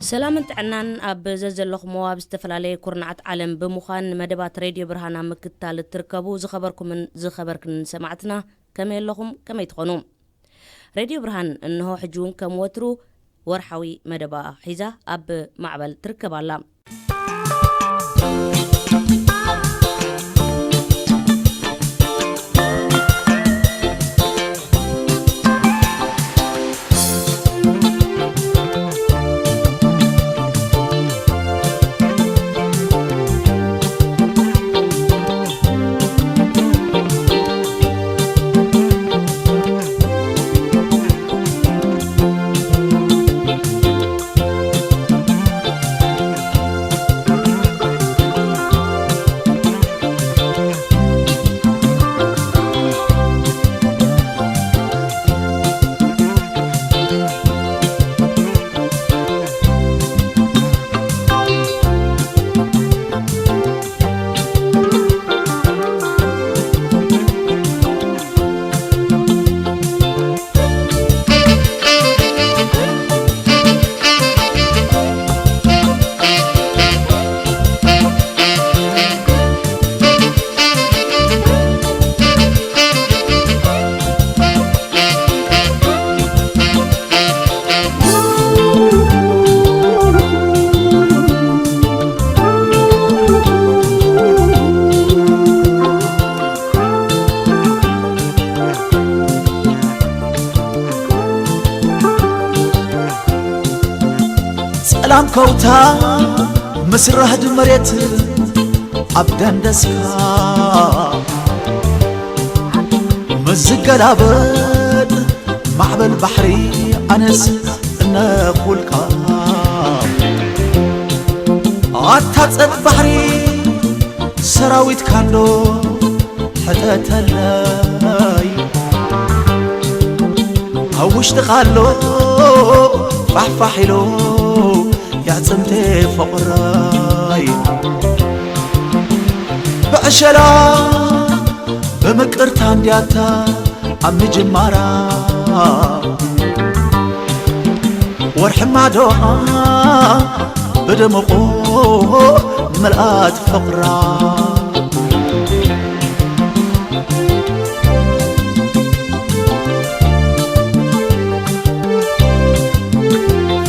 ሰላምን ጥዕናን ኣብ ዘዘለኹምዎ ኣብ ዝተፈላለየ ኩርናዓት ዓለም ብምዃን ንመደባት ሬድዮ ብርሃን ኣብ ምክትታል እትርከቡ ዝኸበርኩምን ዝኸበርክንን ሰማዕትና፣ ከመይ ኣለኹም? ከመይ ትኾኑ? ሬድዮ ብርሃን እንሆ ሕጂ እውን ከም ወትሩ ወርሓዊ መደባ ሒዛ ኣብ ማዕበል ትርከብ ኣላ። ጸላም ከውታ ምስ ራህዲ መሬት ኣብ ደንደስካ ምስ ዝገላበጥ ማዕበል ባሕሪ ኣነስ እነኹልካ። ኣታ ጸጥ ባሕሪ ሰራዊት ካንዶ ሕተተለይ። ኣብ ውሽጥኻ ኣሎ ፋሕፋሕ ኢሉ የዕጽምቲ ፍቕረይ። ብዕሸላ ብምቅርታ እንድያታ ኣብ ምጅማራ ወርሒ ማዶኣ ብድምቑ ምልኣት ፍቕራ።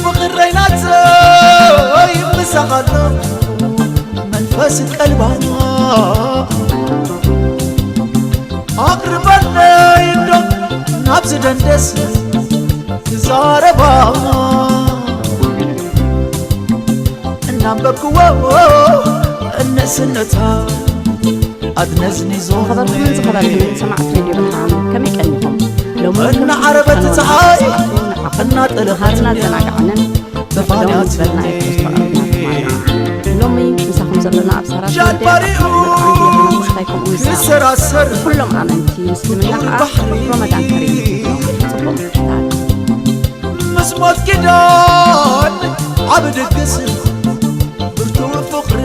ፍቕረይ ናተይ ምሳኻ ኣሎ መንፈስ ቀልባ ኣቕርበለይ እንዶ ናብዚ ደንደስ ትዛረባ። እናንበብክዎ እነስነታ ኣድነዝኒዞ። ዝኸበርኩምን ዝኸበርክንን ሰማዕቲ ሬድዮ ብርሃን፣ ከመይ ቀኒኹም? ሎሚ እናዓረበት ከምቲ ፀሓይ ዝኸበርኩምን እናጠለቐት መሃርና ዘናጋዕንን ተፋንያት በልና ኤክስፖ ኣርትና ተማርና። ሎሚ ምሳኹም ዘለና ኣብ ሳራ ጃንባሪኡ ተወልደ ኣንዲና፣ ምስታይ ከምኡ ይሰራ። ንሰራሰር ኩሎም ኣመንቲ ምስልምና ዱር ከዓ ባሕሪ ሮመዳን ከሪም ይኹንሎም። ጽቡቕ ምክትታል። ምስ ሞት ኪዳን ዓቢ ድግስ ብርቱዕ ፍቕሪ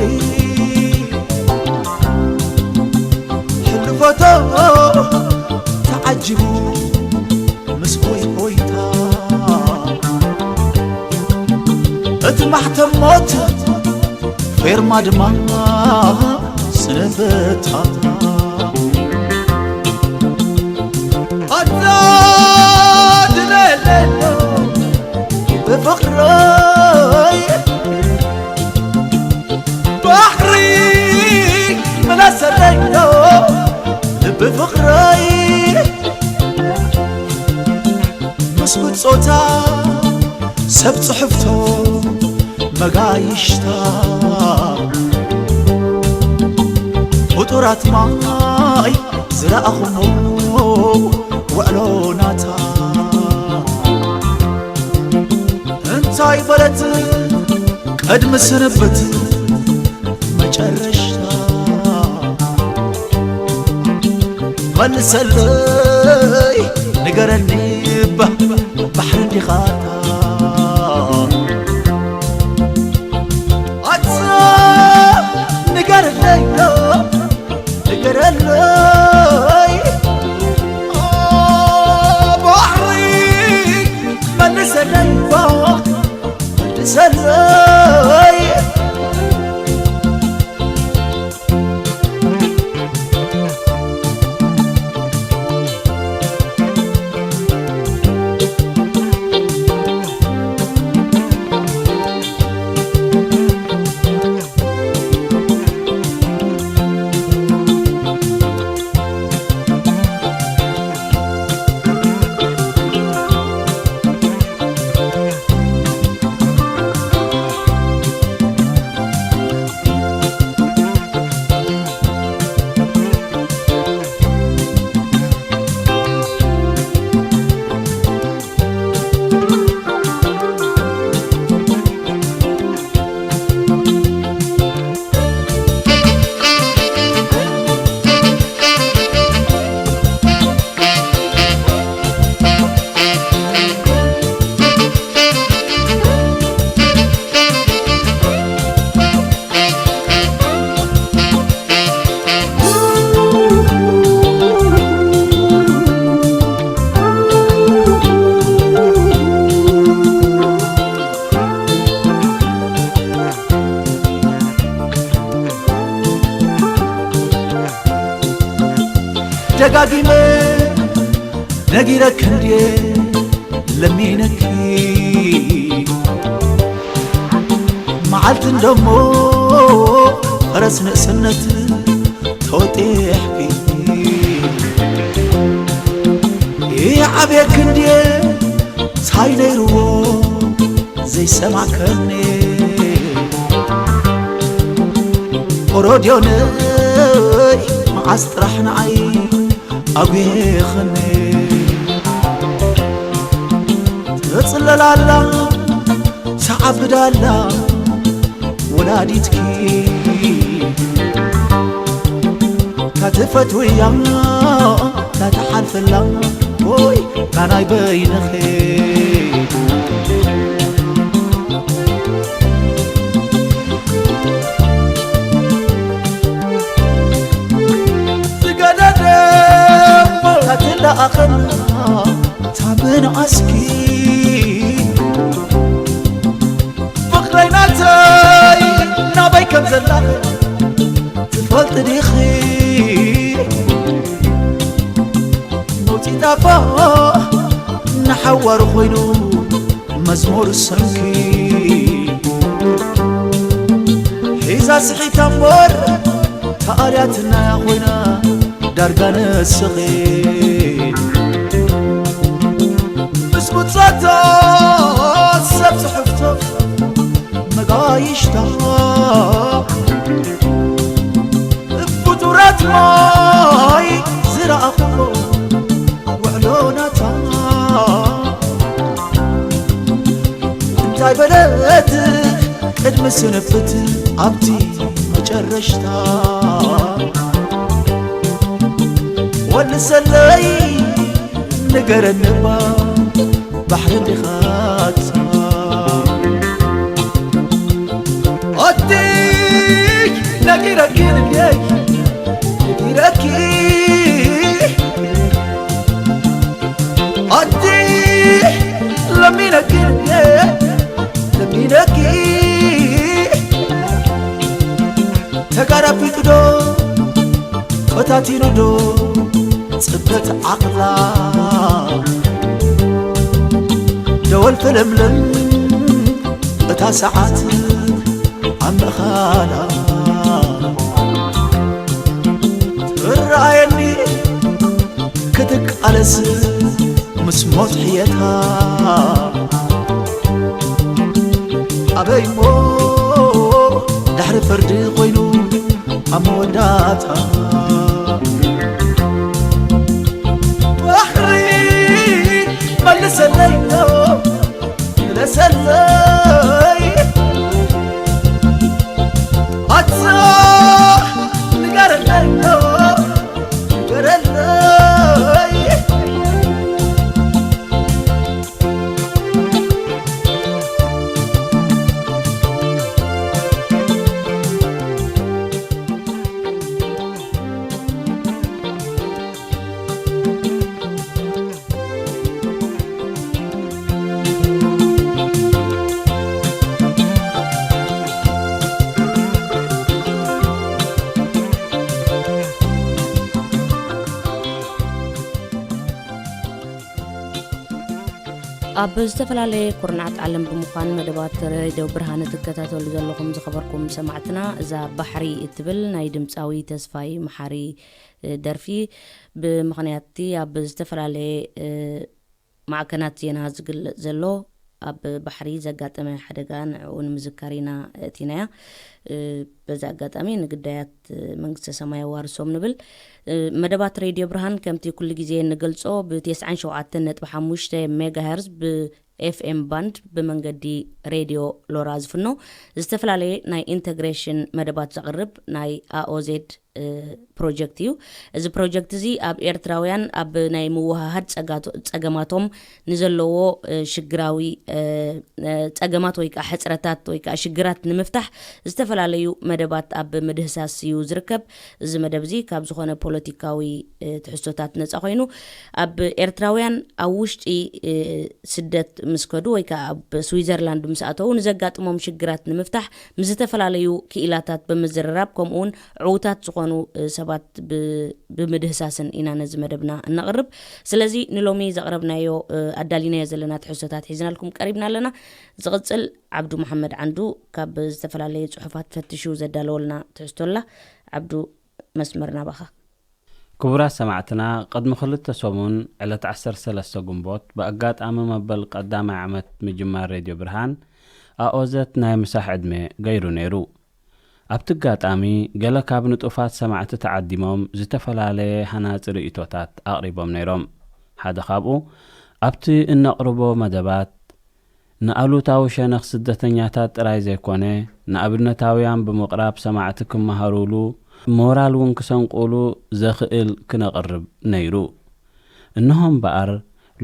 ሕሉፎቶ ተዓጂቡ ምስ ሆይ ሆይታ እቲ ማሕተም ሞት ፌርማ ድማ ስንብታ። ኣታ ድለለሎ ብፍቕረይ ባሕሪ መላሰለዮ ልቢ ፍቕረይ ምስ ብጾታ ሰብ ጽሕፍቶ መጋይሽታ ፍጡራት ማይ ዝረኣኹሞ ውዕሎ ናታ እንታይ በለት ቅድሚ ስንብት መጨረሽታ መልሰለይ ንገረኒ እባ ባሕሪ ዲኻታ ኣታ ንገረለይ ንገረለይ ባሕሪ መልሰለይ እባ መልሰለይ ደጋጊመ ነጊረኪ እንድየ ለሚነኪ፣ መዓልቲ እንደሞ ፈረስ ንእስነት ተወጢሕኪ። ይዓብየኪ እንድየ ታይ ነይርዎ ዘይሰማዕከኒ። ኦሮድዮነይ መዓስ ጥራሕ ንዓይ ኣጉየኸኒ። ትጽለላላ ሰዓብዳላ ወላዲትኪ፣ ታትፈትውያ ታትሓልፈላ ወይ ካናይ በይንኺ። ዝገደደ እሞ ታትለኣኸና ታብን ኣስኪ። ፍቕረይ ናተይ ናበይ ከም ዘላ ትፈልጢ ዲኺ? መውጺ ጣፋ ንሓዋሩ ኮይኑ መዝሙር ሰምኪ። ሒዛ ስሒታ እምበር ተኣልያትና ኮይና ዳርጋ ንስኺ። ምስ ቁጽረቶ ሰብ ጽሑፍቶ መጋይሽታ ፍጡራት ማይ ዝረኣኹዎ ውዕሎ ናታ። እንታይ በለት ቅድሚ ስንብት ኣብቲ መጨረሽታ? ወልሰለይ ንገረኒ እባ ባሕሪ እንዲኻት። ኣትይ ነጊረኪ ልብየይ ነጊረኪ። ኣትይ ለሚነኪ ልብየይ ለሚነኪ። ተጋራፊጡ ዶ ፈታቲኑ ዶ ጽበት ዓቕላ? ደወል ፍልምልም እታ ሰዓት ኣብ ምእኻላ ትረኣየኒ ክትቃለስ ምስ ሞት ሕየታ። ኣበይሞ ድሕሪ ፍርዲ ኮይኑ ኣብ መወዳእታ ባሕሪ መልሰለይ፣ መልሰለይ። ኣታ ንገረለይ፣ ንገረለይ። ኣብ ዝተፈላለየ ኩርናዓት ዓለም ብምዃን መደባት ሬድዮ ብርሃን እትከታተሉ ዘለኹም ዝኸበርኩም ሰማዕትና፣ እዛ ባሕሪ እትብል ናይ ድምፃዊ ተስፋይ መሓሪ፣ እ፣ ደርፊ ብምኽንያት እቲ ኣብ ዝተፈላለየ፣ እ፣ ማዕከናት ዜና ዝግለጽ ዘሎ ኣብ ባሕሪ ዘጋጠመ ሓደጋ ንዕኡ ንምዝካር ኢና እቲናያ። እ፣ በዚ ኣጋጣሚ ንግዳያት መንግስተ ሰማይ ኣዋርሶም ንብል። እ፣ መደባት ሬድዮ ብርሃን ከምቲ ኩሉ ግዜ እንገልጾ ብ ተስዓን ሸውዓተን ነጥቢ ሓሙሽተ ሜጋሄርዝ ብ ኤፍ ኤም ባንድ ብመንገዲ ሬድዮ ሎራ ዝፍኖ ዝተፈላለየ ናይ ኢንተግሬሽን መደባት ዘቕርብ ናይ ኣኦዜድ፣ እ፣ ፕሮጀክት እዩ። እዚ ፕሮጀክት እዚ ኣብ ኤርትራውያን ኣብ ናይ ምውሃሃድ ጸጋቶ-፣ ጸገማቶም ንዘለዎ፣ እ፣ ሽግራዊ፣ እ፣ እ፣ ጸገማት ወይ ከኣ ሕጽረታት ወይ ከኣ ሽግራት ንምፍታሕ ዝተፈላለዩ መደባት ኣብ ምድህሳስ እዩ ዝርከብ። እዚ መደብ እዚ ካብ ዝኾነ ፖለቲካዊ፣ እ፣ ትሕዝቶታት ነጻ ኮይኑ ኣብ ኤርትራውያን ኣብ ውሽጢ፣ እ፣ ስደት ምስ ከዱ ወይ ከኣ ኣብ ስዊዘርላንድ ምስ ኣተዉ ንዘጋጥሞም ሽግራት ንምፍታሕ ምስ ዝተፈላለዩ ክኢላታት ብምዝርራብ ከምኡ እውን ዕዉታት ዝኾኑ ዝኾኑ ሰባት ብምድህሳስን ኢና ነዚ መደብና እነቕርብ። ስለዚ ንሎሚ ዘቕረብናዮ ኣዳሊናዮ ዘለና ትሕዝቶታት ሒዝናልኩም ቀሪብና ኣለና። ዝቕጽል ዓብዱ መሓመድ ዓንዱ ካብ ዝተፈላለየ ጽሑፋት ፈትሹ ዘዳለወልና ትሕዝቶ ኣላ። ዓብዱ፣ መስመር ናባኻ። ክቡራት ሰማዕትና፣ ቅድሚ ክልተ ሰሙን ዕለት ዓሰርተ ሰለስተ ግንቦት ብኣጋጣሚ መበል ቀዳማይ ዓመት ምጅማር ሬድዮ ብርሃን ኣኦዘት ናይ ምሳሕ ዕድመ ገይሩ ነይሩ። ኣብቲ ኣጋጣሚ ገለ ካብ ንጡፋት ሰማዕቲ ተዓዲሞም ዝተፈላለየ ሃናጺ ርእይቶታት ኣቕሪቦም ነይሮም። ሓደ ካብኡ ኣብቲ እነቕርቦ መደባት ንኣሉታዊ ሸነኽ ስደተኛታት ጥራይ ዘይኮነ ንኣብነታውያን ብምቕራብ ሰማዕቲ ክመሃሩሉ ሞራል እውን ክሰንቁሉ ዘኽእል ክነቕርብ ነይሩ። እንሆ እምበኣር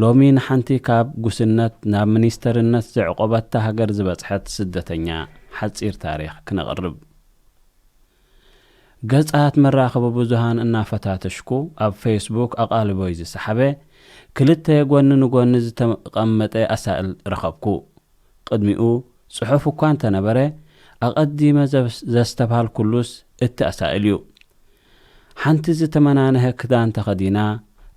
ሎሚ ንሓንቲ ካብ ጉስነት ናብ ሚኒስተርነት ዘዕቆበታ ሃገር ዝበጽሐት ስደተኛ ሓጺር ታሪኽ ክነቕርብ። ገጻት መራኸቢ ብዙሃን እናፈታተሽኩ ኣብ ፌስቡክ ኣቓልቦይ ዝሰሓበ ክልተ ጎኒ ንጎኒ ዝተቐመጠ ኣሳእል ረኸብኩ። ቅድሚኡ ጽሑፍ እኳ እንተነበረ ኣቐዲመ ዘስተብሃልኩሉስ እቲ ኣሳእል እዩ። ሓንቲ ዝተመናንሀ ክዳን ተኸዲና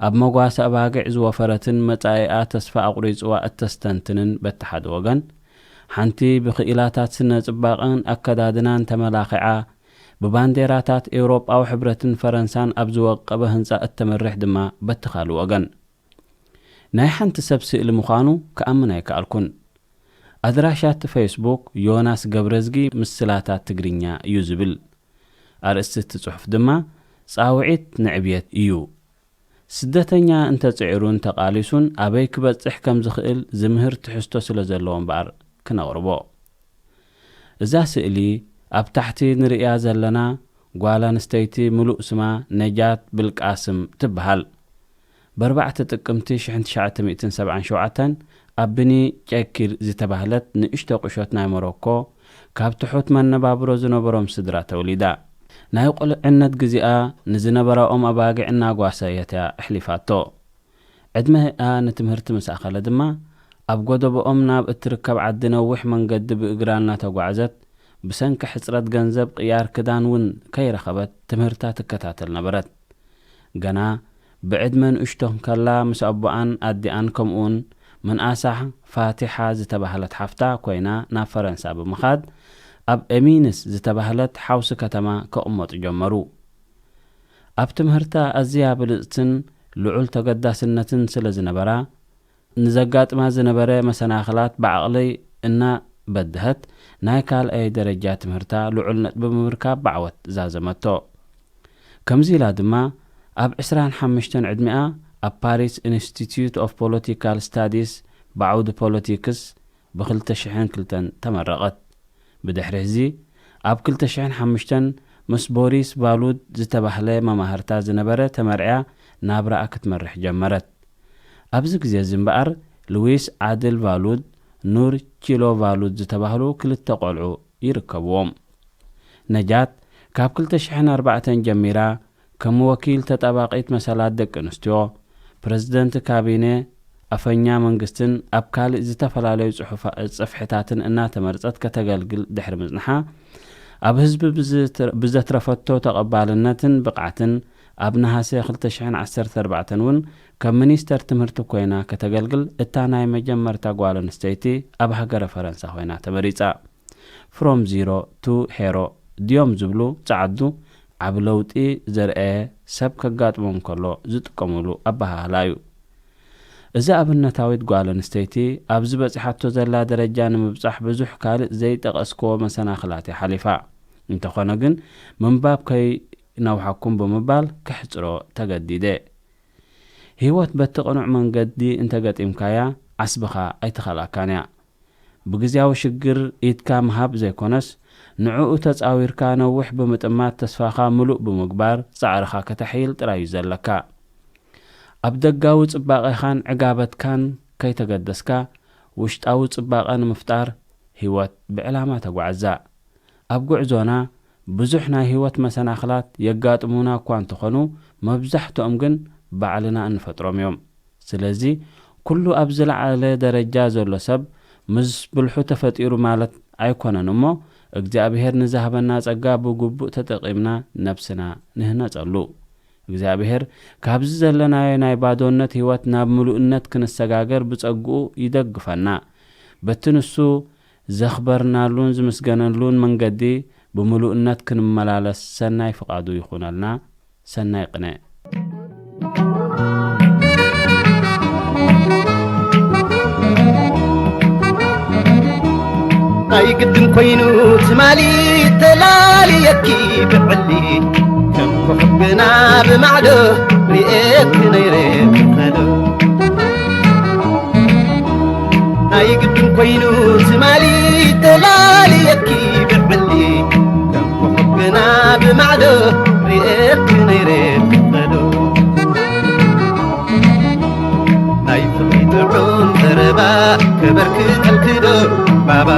ኣብ መጓሰ ኣባጊዕ ዝወፈረትን መጻኢኣ ተስፋ ኣቑሪጽዋ እተስተንትንን በቲ ሓደ ወገን፣ ሓንቲ ብኽኢላታት ስነ ጽባቐን ኣከዳድናን ተመላኺዓ ብባንዴራታት ኤውሮጳዊ ሕብረትን ፈረንሳን ኣብ ዝወቀበ ህንጻ እተመርሕ ድማ በቲ ካልእ ወገን። ናይ ሓንቲ ሰብ ስእሊ ምዃኑ ክኣምን ኣይከኣልኩን። ኣድራሻ እቲ ፌስቡክ ዮናስ ገብረዝጊ ምስላታት ትግርኛ እዩ ዝብል። ኣርእስቲ እቲ ጽሑፍ ድማ ጻውዒት ንዕብየት እዩ። ስደተኛ እንተጽዒሩን ተቓሊሱን ኣበይ ክበጽሕ ከም ዝኽእል ዝምህር ትሕዝቶ ስለ ዘለዎ እምበኣር ክነቕርቦ። እዛ ስእሊ ኣብ ታሕቲ ንርእያ ዘለና ጓል ኣንስተይቲ ምሉእ ስማ ነጃት ብልቃስም ትበሃል። ብ ኣርባዕተ ጥቅምቲ ሽሕን ትሽዓተ ሚእትን ሰብዓን ሸውዓተን ኣብ ብኒ ጨኪር ዝተባህለት ንእሽቶ ቁሸት ናይ ሞሮኮ ካብ ትሑት መነባብሮ ዝነበሮም ስድራ ተወሊዳ። ናይ ቁልዕነት ግዜኣ ንዝነበራኦም ኣባጊዕ እናጓሰየት እያ ኣሕሊፋቶ። ዕድመኣ ንትምህርቲ ምስ ኣኸለ ድማ ኣብ ጎደቦኦም ናብ እትርከብ ዓዲ ነዊሕ መንገዲ ብእግራ እናተጓዕዘት ብሰንኪ ሕጽረት ገንዘብ ቅያር ክዳን እውን ከይረኸበት ትምህርታ ትከታተል ነበረት። ገና ብዕድመ ንእሽቶ ከላ ምስ ኣቦኣን ኣዲኣን ከምኡውን መንኣሳ ፋቲሓ ዝተባህለት ሓፍታ ኮይና ናብ ፈረንሳ ብምኻድ ኣብ ኤሚንስ ዝተባህለት ሓውሲ ከተማ ክቕመጡ ጀመሩ። ኣብ ትምህርታ ኣዝያ ብልጽትን ልዑል ተገዳስነትን ስለ ዝነበራ ንዘጋጥማ ዝነበረ መሰናኽላት ብዓቕሊ እናበደሀት ናይ ካልኣይ ደረጃ ትምህርታ ልዑል ነጥቢ ብምርካብ ብዓወት ዛዘመቶ። ከምዚ ኢላ ድማ ኣብ ዕስራን ሓሙሽተን ዕድሚኣ ኣብ ፓሪስ ኢንስቲትዩት ኦፍ ፖለቲካል ስታዲስ ብዓውዲ ፖለቲክስ ብ ክልተ ሽሕን ክልተን ተመረቐት። ብድሕሪ እዚ ኣብ ክልተ ሽሕን ሓሙሽተን ምስ ቦሪስ ቫሉድ ዝተባህለ መማህርታ ዝነበረ ተመርዕያ ናብራኣ ክትመርሕ ጀመረት። ኣብዚ ግዜ እዚ እምበኣር ልዊስ ዓድል ቫሉድ፣ ኑር ቺሎ ቫሉድ ዝተባህሉ ክልተ ቆልዑ ይርከብዎም። ነጃት ካብ ክልተ ሽሕን ኣርባዕተን ጀሚራ ከም ወኪል ተጣባቒት መሰላት ደቂ ኣንስትዮ፣ ፕረዚደንት ካቢነ፣ ኣፈኛ መንግስትን ኣብ ካልእ ዝተፈላለዩ ጽሑፋ- ጽፍሕታትን እናተመርጸት ከተገልግል ድሕሪ ምጽንሓ፣ ኣብ ህዝቢ ብዝት- ብዘትረፈቶ ተቐባልነትን ብቕዓትን ኣብ ነሃሰ ክልተ ሽሕን ዓሰርተ ኣርባዕተን እውን ከም ሚኒስተር ትምህርቲ ኮይና ከተገልግል እታ ናይ መጀመርታ ጓል ኣንስተይቲ ኣብ ሃገረ ፈረንሳ ኮይና ተመሪጻ። From Zero to Hero ድዮም ዝብሉ ጸዓዱ ዓቢ ለውጢ ዘርኣየ ሰብ ከጋጥሞ እንከሎ ዝጥቀሙሉ ኣበሃህላ እዩ። እዛ ኣብነታዊት ጓል ኣንስተይቲ ኣብዚ በጺሓቶ ዘላ ደረጃ ንምብጻሕ ብዙሕ ካልእ ዘይጠቐስክዎ መሰናኽላት እያ ሓሊፋ። እንተኾነ ግን ምንባብ ከይነውሓኩም ብምባል ከሕጽሮ ተገዲደ። ህይወት በቲ ቅኑዕ መንገዲ እንተገጢምካያ ዓስብኻ ኣይትኸልኣካን እያ። ብግዝያዊ ሽግር ኢድካ ምሃብ ዘይኮነስ ንዕኡ ተጻዊርካ ነዊሕ ብምጥማት ተስፋኻ ምሉእ ብምግባር ጻዕርኻ ከተሕይል ጥራይ እዩ ዘለካ። ኣብ ደጋዊ ጽባቐኻን ዕጋበትካን ከይተገደስካ ውሽጣዊ ጽባቐ ንምፍጣር ህይወት ብዕላማ ተጓዕዛ። ኣብ ጉዕዞና ብዙሕ ናይ ህይወት መሰናኽላት የጋጥሙና እኳ እንተኾኑ መብዛሕትኦም ግን ባዕልና እንፈጥሮም እዮም። ስለዚ ኩሉ ኣብ ዝለዓለ ደረጃ ዘሎ ሰብ ምስ ብልሑ ተፈጢሩ ማለት ኣይኮነን እሞ እግዚኣብሔር ንዝሃበና ጸጋ ብግቡእ ተጠቒምና ነብስና ንህነጸሉ። እግዚኣብሔር ካብዚ ዘለናዮ ናይ ባዶነት ህይወት ናብ ምሉእነት ክንሰጋገር ብጸግኡ ይደግፈና። በቲ ንሱ ዘኽበርናሉን ዝምስገነሉን መንገዲ ብምሉእነት ክንመላለስ ሰናይ ፍቓዱ ይኹነልና። ሰናይ ቅነ። ናይ ግድን ኮይኑ ትማሊ ተላልየኪ ብዕሊ ከም ኮኸብ ግና ብማዕዶ ርኤኪ ነይረ ክኸዶ። ናይ ግድን ኮይኑ ትማሊ ተላልየኪ ብዕሊ ከም ኮኸብ ግና ብማዕዶ ርኤኪ ነይረ ክኸዶ። ናይ ፍቕሪ ጥዑም ዘረባ ከበርክተልኪ ዶ ባባ።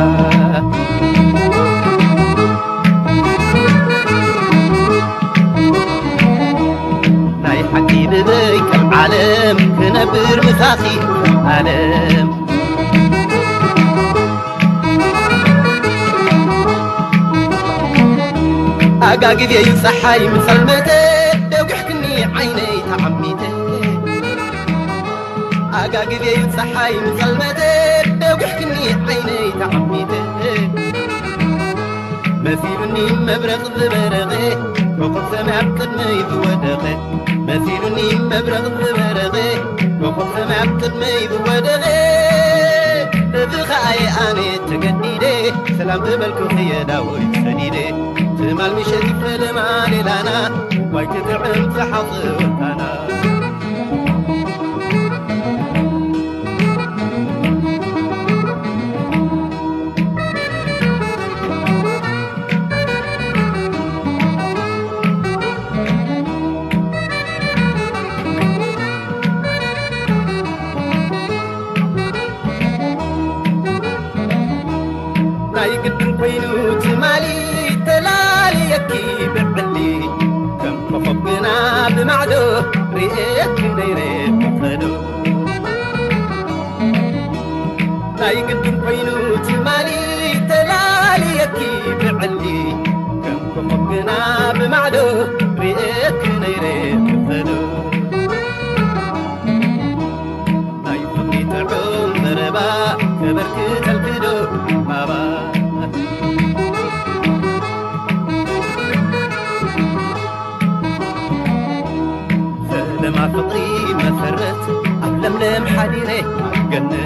ናይ ሓቂ ብበይ ከም ዓለም ክነብር ምሳኺ ዓለም። ኣጋግዜ እዩ ጸሓይ ምጸልመተ ደጒሕክኒ ዓይነይ ተዓሚተ። ኣጋግዜ እዩ ጸሓይ ምጸልመተ ደጒሕክኒ ዓይነይ ተዓሚተ። መሲሉኒ መብረቕ ዝበረቐ ኮኸብ ሰማይ ኣብ ቅድመይ ዝወደቐ። መሲሉኒ መብረቕ ዝበረቐ ኮኸብ ሰማይ ኣብ ቅድመይ ዝወደቐ። እዚ ኸኣ እየ ኣነ ተገዲደ ሰላም ዝበልኩ ኽየ ዳዊት ሰዲደ። ትማል ምሸት ፈለማ ሌላና ዋይ ትጥዕም ጸሓ ጸወታና። ናይ ግድን ኮይኑ ትማሊ ተላልየኪ ብዕሊ ከም ኮኸብ ግና ብማዕዶ ርኤኪ ነይረ ክኸዶ። ናይ ግድን ኮይኑ ትማሊ ተላልየኪ ብዕሊ ከም ኮኸብ ግና ብማዕዶ ርኤኪ ነይረ ክኸዶ። ናይ ፍቕሪ ጥዑም ዘረባ ከበርክተልኪ ዶ ባባ። ፈለማ ፍቕሪ መሰረት ኣብ ለምለም ሓዲረ ኣብ ገነት።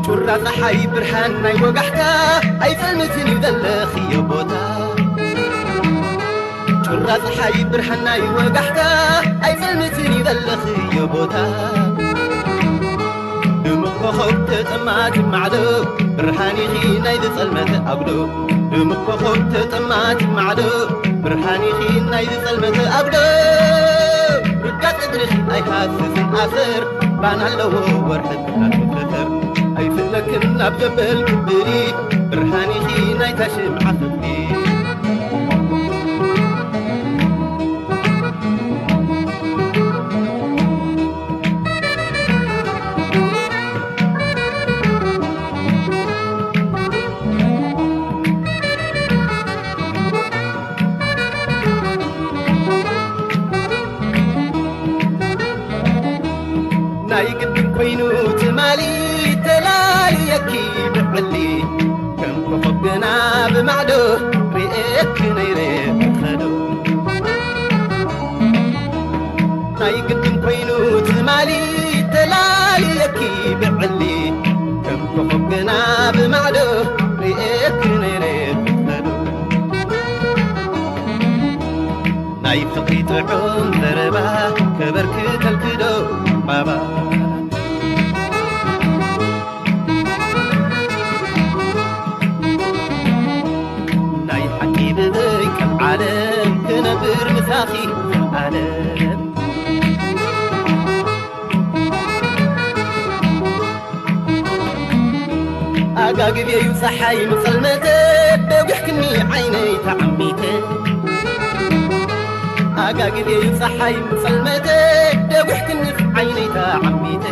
ጩራ ጸሓይ ብርሃን ናይ ወጋሕታ ኣይጸልምትን እዩ ዘለኽዮ ቦታ። ጩራ ጸሓይ ብርሃን ናይ ወጋሕታ ኣይጸልምትን እዩ ዘለኽዮ ቦታ። ድሙቕ ኮኸብ ተጠማቲ ማዕዶ ብርሃን ኢኺ ናይ ዝጸልመተ ኣጉዶ። ድሙቕ ኮኸብ ተጠማቲ ማዕዶ ብርሃን ኢኺ ናይ ዝጸልመተ ኣጉዶ። ርጋጽ እግርኺ ኣይሃስስን ኣሰር ባን ኣለዎ ወርሒ ትናት ፈኸር። ኣይፍለክን ናብ ዘበል ክብሪ ብርሃን ኢኺ ናይታ ሽምዓ ፍቕሪ። ናይ ግድን ኮይኑ ትማሊ ተላልየኪ ብዕሊ ከም ኮኸብ ግና ብማዕዶ ርኤኪ ነይረ ክኸዶ። ናይ ግድን ኮይኑ ትማሊ ተላልየኪ ብዕሊ ከም ኮኸብ ግና ብማዕዶ ርኤኪ ነይረ ክኸዶ። ናይ ፍቕሪ ጥዑም ዘረባ ከበርክተልኪ ዶ ባባ። ናይ ሓቂ ብዘይ ከም ዓለም ክነብር ምሳኺ ዓለም። ኣጋግብ እዩ ጸሓይ ምጸልመተ ደጒሕክኒ ዓይነይ ተዓሚተ። ኣጋግብ እዩ ጸሓይ ምጸልመተ ደጒሕክኒ ዓይነይ ተዓሚተ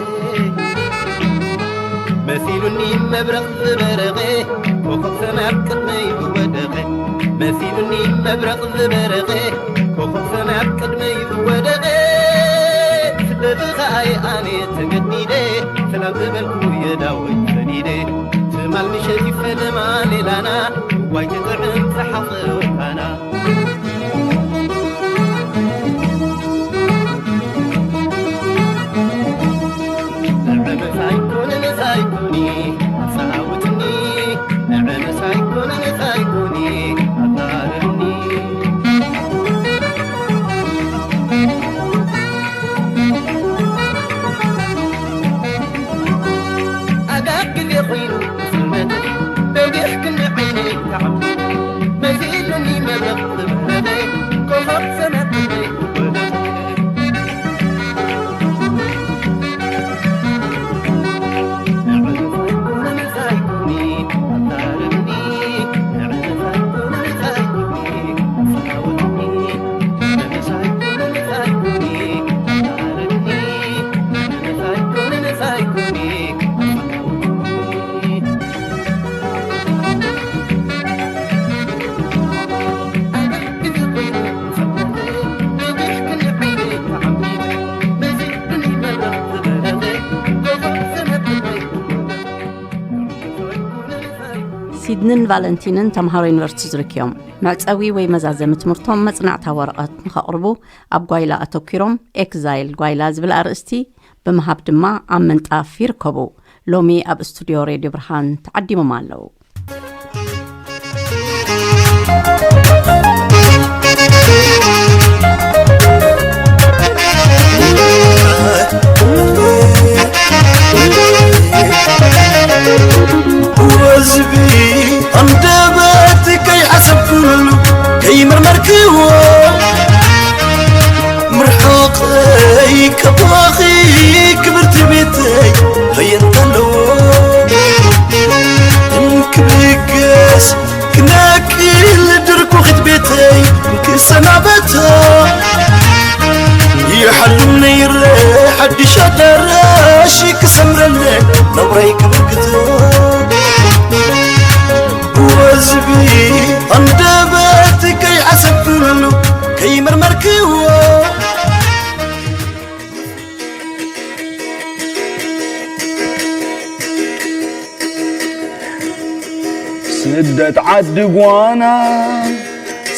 መሲሉኒ መብረቕ ዝበረቐ ኮኸብ ሰማይ ኣብ ቅድመይ ዝወደቐ መሲሉኒ መብረቕ ዝበረቐ ኮኸብ ሰማይ ኣብ ቅድመይ ዝወደቐ ስደት ኸኣይ ኣነ ተገዲደ ሰላም ዝበልኩ የዳዊት ሰዲደ ትማል ምሸት ይፈለማ ሌላና ዋይ ትጥዕም ዝሓፈወታና ሲድንን ቫለንቲንን ተምሃሮ ዩኒቨርሲቲ ዙሪክ እዮም። መዕጸዊ ወይ መዛዘሚ ትምህርቶም መጽናዕታዊ ወረቐት ንኸቕርቡ ኣብ ጓይላ ኣተኲሮም ኤክዛይል ጓይላ ዝብል ኣርእስቲ ብምሃብ ድማ ኣብ ምንጣፍ ይርከቡ። ሎሚ ኣብ ስቱድዮ ሬድዮ ብርሃን ተዓዲሞም ኣለዉ። ወዝቢ ኣንደበት ከይሓሰብኩሉ ከይመርመርክዎ ምርሓቐይ ከብዋኺ ክብርቲ ቤተይ ኸየንተለዎ እንክብገስ ክነቅል ድርኩኺት ቤተይ ክሰናበታ ይሓልም ነይረ ሓድሽ ኣዳራሽ ክሰምረለ ነብረይ ክብርክቶ ወዝቢ ኣንደበት ከይዓሰብኩሉ ከይመርመርክዎ ስደት ዓዲ ጓና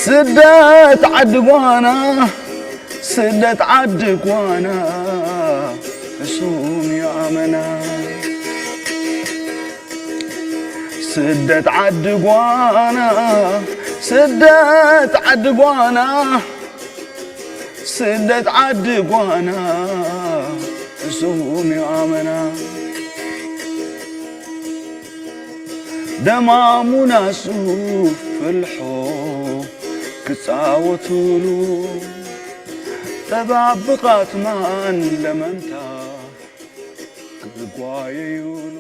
ስደት ዓዲ ጓና ስደት ዓዲ ጓና ሕሱም እዩ ኣመና ስደት ዓዲ ጓና ስደት ዓዲ ጓና ስደት ዓዲ ጓና ሕሱም እዩ ኣመና ደማሙና ሱፍ ፍልሖ ክጻወቱሉ ጠባብቓት ማን ለመንታ ክጓየዩሉ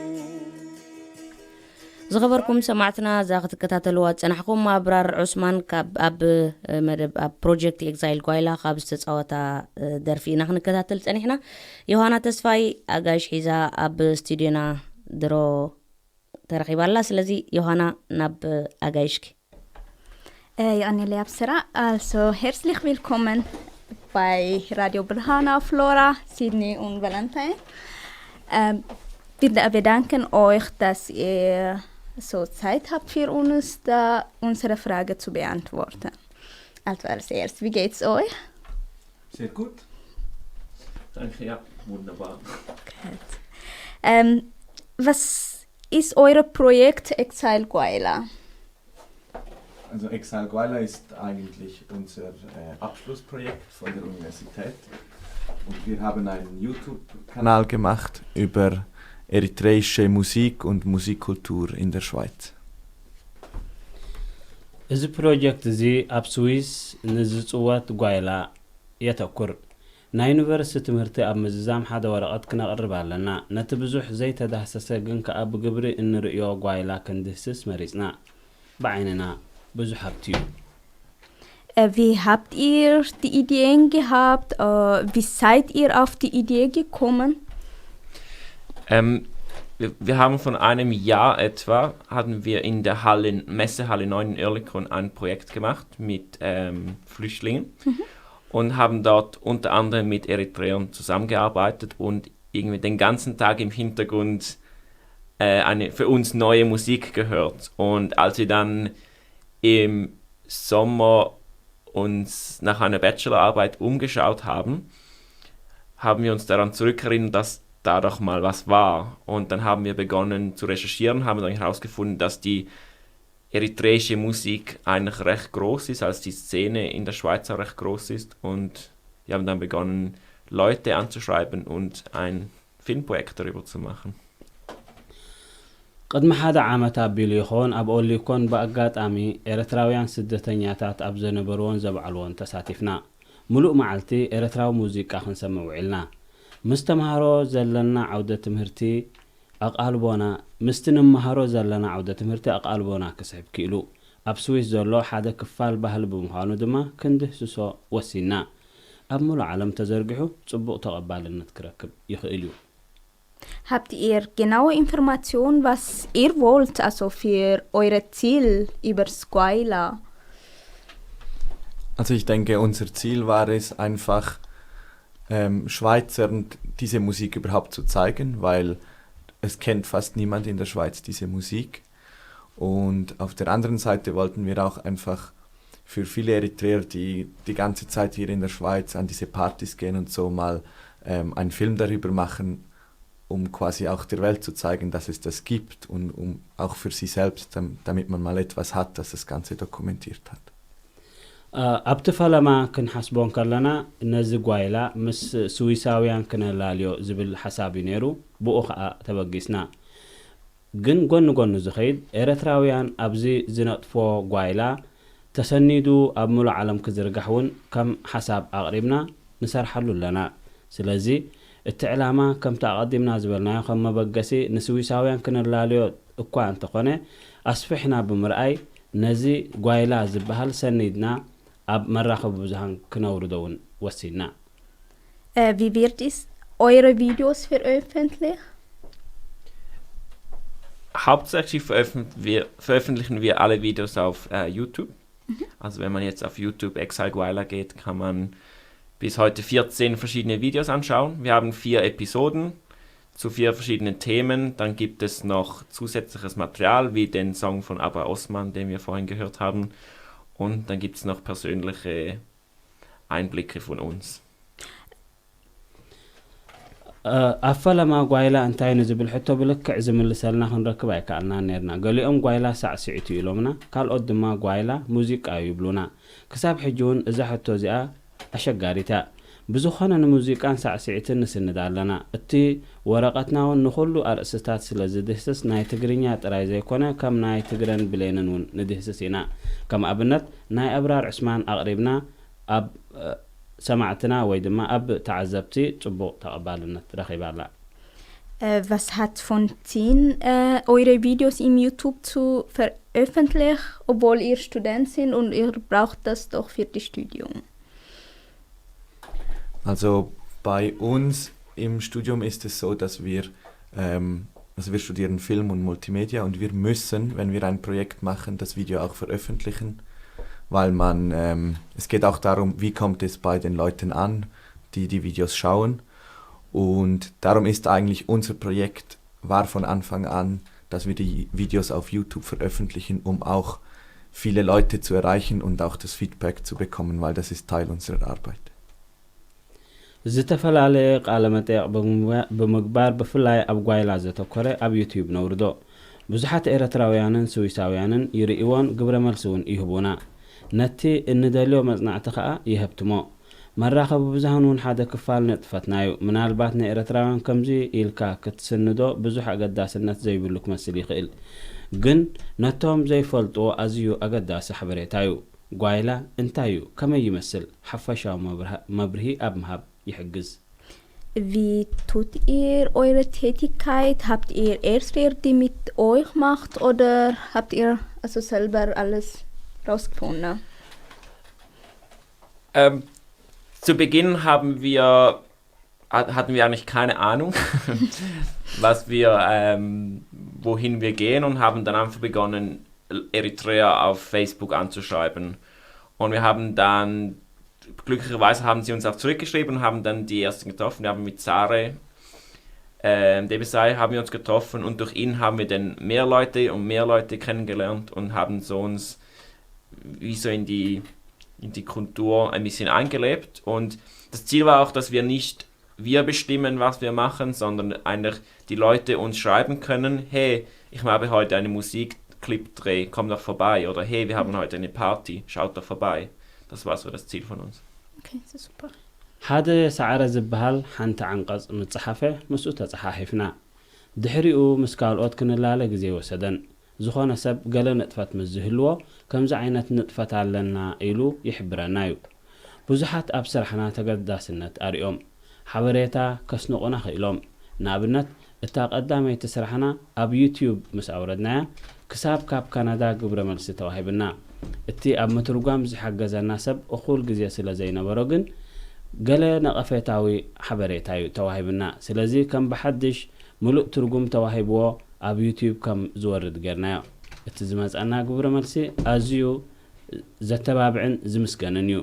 ዝኸበርኩም ሰማዕትና እዛ ክትከታተልዋ ዝጸናሕኩም ኣብራር ዑስማን ካብ ኣብ መደብ ኣብ ፕሮጀክት ኤግዛይል ጓይላ ካብ ዝተጻወታ ደርፊ ኢና ክንከታተል ጸኒሕና። ዮሃና ተስፋይ ኣጋይሽ ሒዛ ኣብ ስቱድዮና ድሮ ተረኺባ ኣላ። ስለዚ ዮሃና ናብ ኣጋይሽኪ። Äh, ja, Annelie Absera, also herzlich willkommen bei Radio Brahana Flora, Sydney und Valentine. Ähm, wir bedanken euch, dass ihr so Zeit habt für uns, da unsere Frage zu beantworten. Also als erstes, wie geht's euch? Sehr gut. Danke, ja, wunderbar. Gut. Ähm, was ist euer Projekt Exile Guayla? Also Exile Guayla ist eigentlich unser äh, Abschlussprojekt von der Universität. Und wir haben einen YouTube-Kanal gemacht über eritreische Musik und Musikkultur in der Schweiz. እዚ ፕሮጀክት እዚ ኣብ ስዊስ ንዝፅወት ጓይላ የተኩር። ናይ ዩኒቨርሲቲ ትምህርቲ ኣብ ምዝዛም ሓደ ወረቐት ክነቕርብ ኣለና። ነቲ ብዙሕ ዘይተዳህሰሰ ግን ከኣ ብግብሪ እንርእዮ ጓይላ ክንድህስስ መሪጽና። ብዓይንና ብዙሕ ሃብቲ እዩ። Äh, wie habt ihr die Ideen gehabt? Äh, wie seid ihr auf die Idee gekommen? Ähm, wir, wir haben von einem Jahr etwa, hatten wir in der Halle, Messehalle neun in Oerlikon ein Projekt gemacht mit ähm, Flüchtlingen und haben dort unter anderem mit Eritreern zusammengearbeitet und irgendwie den ganzen Tag im Hintergrund äh, eine für uns neue Musik gehört. Und als wir dann im Sommer uns nach einer Bachelorarbeit umgeschaut haben, haben wir uns daran zurückerinnert, dass da doch mal was war. Und dann haben wir begonnen zu recherchieren, haben dann herausgefunden, dass die eritreische Musik eigentlich recht groß ist, als die Szene in der Schweiz auch recht groß ist. Und wir haben dann begonnen, Leute anzuschreiben und ein Filmprojekt darüber zu machen. ቅድሚ ሓደ ዓመት ኣቢሉ ይኸውን ኣብ ኦሊኮን ብኣጋጣሚ ኤርትራውያን ስደተኛታት ኣብ ዘነበርዎን ዘብዓልዎን ተሳቲፍና። ሙሉእ መዓልቲ ኤርትራዊ ሙዚቃ ክንሰምዕ ውዒልና። ምስ ተምሃሮ ዘለና ዓውደ ትምህርቲ ኣቓልቦና ምስቲ ንመሃሮ ዘለና ዓውደ ትምህርቲ ኣቓልቦና ክስሕብ ክኢሉ። ኣብ ስዊስ ዘሎ ሓደ ክፋል ባህሊ ብምዃኑ ድማ ክንድህስሶ ወሲንና። ኣብ ሙሉእ ዓለም ተዘርጊሑ ጽቡቕ ተቐባልነት ክረክብ ይኽእል እዩ። Habt ihr genaue Informationen, was ihr wollt, also für eure Ziel über Squaila? Also ich denke, unser Ziel war es einfach, ähm, Schweizern diese Musik überhaupt zu zeigen, weil es kennt fast niemand in der Schweiz diese Musik. Und auf der anderen Seite wollten wir auch einfach für viele Eritreer, die die ganze Zeit hier in der Schweiz an diese Partys gehen und so, mal ähm, einen Film darüber machen, um quasi auch der Welt zu zeigen, dass es das gibt und um auch für sie selbst, dam- damit man mal etwas hat, das das Ganze dokumentiert hat. ኣብቲ ፈለማ ክንሓስቦ እንከለና ነዚ ጓይላ ምስ ስዊሳውያን ክነላልዮ ዝብል ሓሳብ እዩ ነይሩ። ብኡ ከዓ ተበጊስና። ግን ጎኒ ጎኑ ዝኸይድ ኤረትራውያን ኣብዚ ዝነጥፎ ጓይላ ተሰኒዱ ኣብ ምሉእ ዓለም ክዝርጋሕ እውን ከም ሓሳብ ኣቕሪብና ንሰርሓሉ ኣለና። ስለዚ እቲ ዕላማ ከምቲ ኣቐዲምና ዝበልናዮ ከም መበገሲ ንስዊሳውያን ክነላልዮ እኳ እንተኾነ ኣስፊሕና ብምርኣይ ነዚ ጓይላ ዝበሃል ሰኒድና ኣብ መራኸቢ ብዙሃን ክነውርዶ እውን ወሲንና። Äh, wie wird es eure Videos veröffentlicht? Hauptsächlich veröffent wir, veröffentlichen wir alle Videos auf äh, YouTube. Also wenn man jetzt auf YouTube Exile Gwaila geht, kann man bis heute vierzehn verschiedene Videos anschauen. Wir haben vier Episoden zu vier verschiedenen Themen. Dann gibt es noch zusätzliches Material, wie den Song von Abba Osman, den wir vorhin gehört haben. Und dann gibt es noch persönliche Einblicke von uns. ኣብ ፈለማ ጓይላ እንታይ ንዝብል ሕቶ ብልክዕ ዝምልሰልና ክንረክብ ኣይከኣልናን ነርና። ገሊኦም ጓይላ ሳዕስዒት እዩ ኢሎምና፣ ካልኦት ድማ ጓይላ ሙዚቃ እዩ ይብሉና። ክሳብ ሕጂ እውን እዛ ሕቶ እዚኣ ኣሸጋሪት እያ። ብዝኾነ ንሙዚቃን ሳዕስዒትን ንስንድ ኣለና። እቲ ወረቐትና እውን ንኹሉ ኣርእስታት ስለ ዝድህስስ ናይ ትግርኛ ጥራይ ዘይኮነ ከም ናይ ትግረን ብሌንን እውን ንድህስስ ኢና። ከም ኣብነት ናይ ኣብራር ዑስማን ኣቕሪብና ኣብ ሰማዕትና ወይ ድማ ኣብ ተዓዘብቲ ጽቡቕ ተቐባልነት ረኺባ ኣላ። Äh, was hat von zehn äh, eure Videos im YouTube zu veröffentlichen, obwohl ihr Student sind und ihr braucht das doch für die Studium? Also bei uns im Studium ist es so, dass wir, ähm, also wir studieren Film und Multimedia und wir müssen, wenn wir ein Projekt machen, das Video auch veröffentlichen, weil man, ähm, es geht auch darum, wie kommt es bei den Leuten an, die die Videos schauen. Und darum ist eigentlich unser Projekt, war von Anfang an, dass wir die Videos auf YouTube veröffentlichen, um auch viele Leute zu erreichen und auch das Feedback zu bekommen, weil das ist Teil unserer Arbeit. ዝተፈላለየ ቃለ መጠየቕ ብምግባር ብፍላይ ኣብ ጓይላ ዘተኮረ ኣብ ዩትዩብ ነውርዶ። ብዙሓት ኤረትራውያንን ስዊሳውያንን ይርእይዎን ግብረ መልሲ እውን ይህቡና። ነቲ እንደልዮ መጽናዕቲ ከኣ የሀብትሞ። መራኸቢ ብዙሃን እውን ሓደ ክፋል ንጥፈትና እዩ። ምናልባት ንኤረትራውያን ከምዚ ኢልካ ክትስንዶ ብዙሕ ኣገዳስነት ዘይብሉ ክመስል ይኽእል። ግን ነቶም ዘይፈልጥዎ ኣዝዩ ኣገዳሲ ሓበሬታ እዩ። ጓይላ እንታይ እዩ? ከመይ ይመስል? ሓፈሻዊ መብርሂ ኣብ ምሃብ ይሕግዝ። Wie tut ihr eure Tätigkeit? Habt ihr Erstwert, die mit euch macht oder habt ihr also selber alles rausgefunden? Ähm, zu Beginn haben wir, hat- hatten wir eigentlich keine Ahnung, was wir, ähm, wohin wir gehen und haben dann einfach begonnen, Eritrea auf Facebook anzuschreiben. Und wir haben dann, glücklicherweise haben sie uns auch zurückgeschrieben und haben dann die ersten getroffen. Wir haben mit Sare, ähm, Debesay haben wir uns getroffen und durch ihn haben wir dann mehr Leute und mehr Leute kennengelernt und haben so uns wie so in die, in die Kultur ein bisschen eingelebt. Und das Ziel war auch, dass wir nicht wir bestimmen, was wir machen, sondern eigentlich die Leute uns schreiben können: «Hey, ich habe heute einen Musikclip-Dreh, komm doch vorbei.» Oder: «Hey, wir haben heute eine Party, schaut doch vorbei.» Das war so das Ziel von uns. Okay, das ist super. ሓደ ሰዓረ ዝበሃል ሓንቲ ዓንቀፅ ምስ ፀሓፈ ምስኡ ተፀሓሒፍና። ድሕሪኡ ምስ ካልኦት ክንላለ ግዜ ወሰደን። ዝኾነ ሰብ ገለ ንጥፈት ምስ ዝህልዎ ከምዚ ዓይነት ንጥፈት ኣለና ኢሉ ይሕብረና እዩ። ብዙሓት ኣብ ስራሕና ተገዳስነት ኣርእዮም ሓበሬታ ከስንቑና ክኢሎም። ንኣብነት እታ ቀዳመይቲ ስራሕና ኣብ ዩትዩብ ምስ ኣውረድናያ ክሳብ ካብ ካናዳ ግብረ መልሲ ተዋሂብና። እቲ ኣብ ምትርጓም ዝሓገዘና ሰብ እኹል ግዜ ስለ ዘይነበሮ ግን ገለ ነቐፌታዊ ሓበሬታ እዩ ተዋሂብና። ስለዚ ከም ብሓድሽ ምሉእ ትርጉም ተዋሂብዎ ኣብ ዩትዩብ ከም ዝወርድ ጌርናዮ። እቲ ዝመጸና ግብረ መልሲ ኣዝዩ ዘተባብዕን ዝምስገንን እዩ።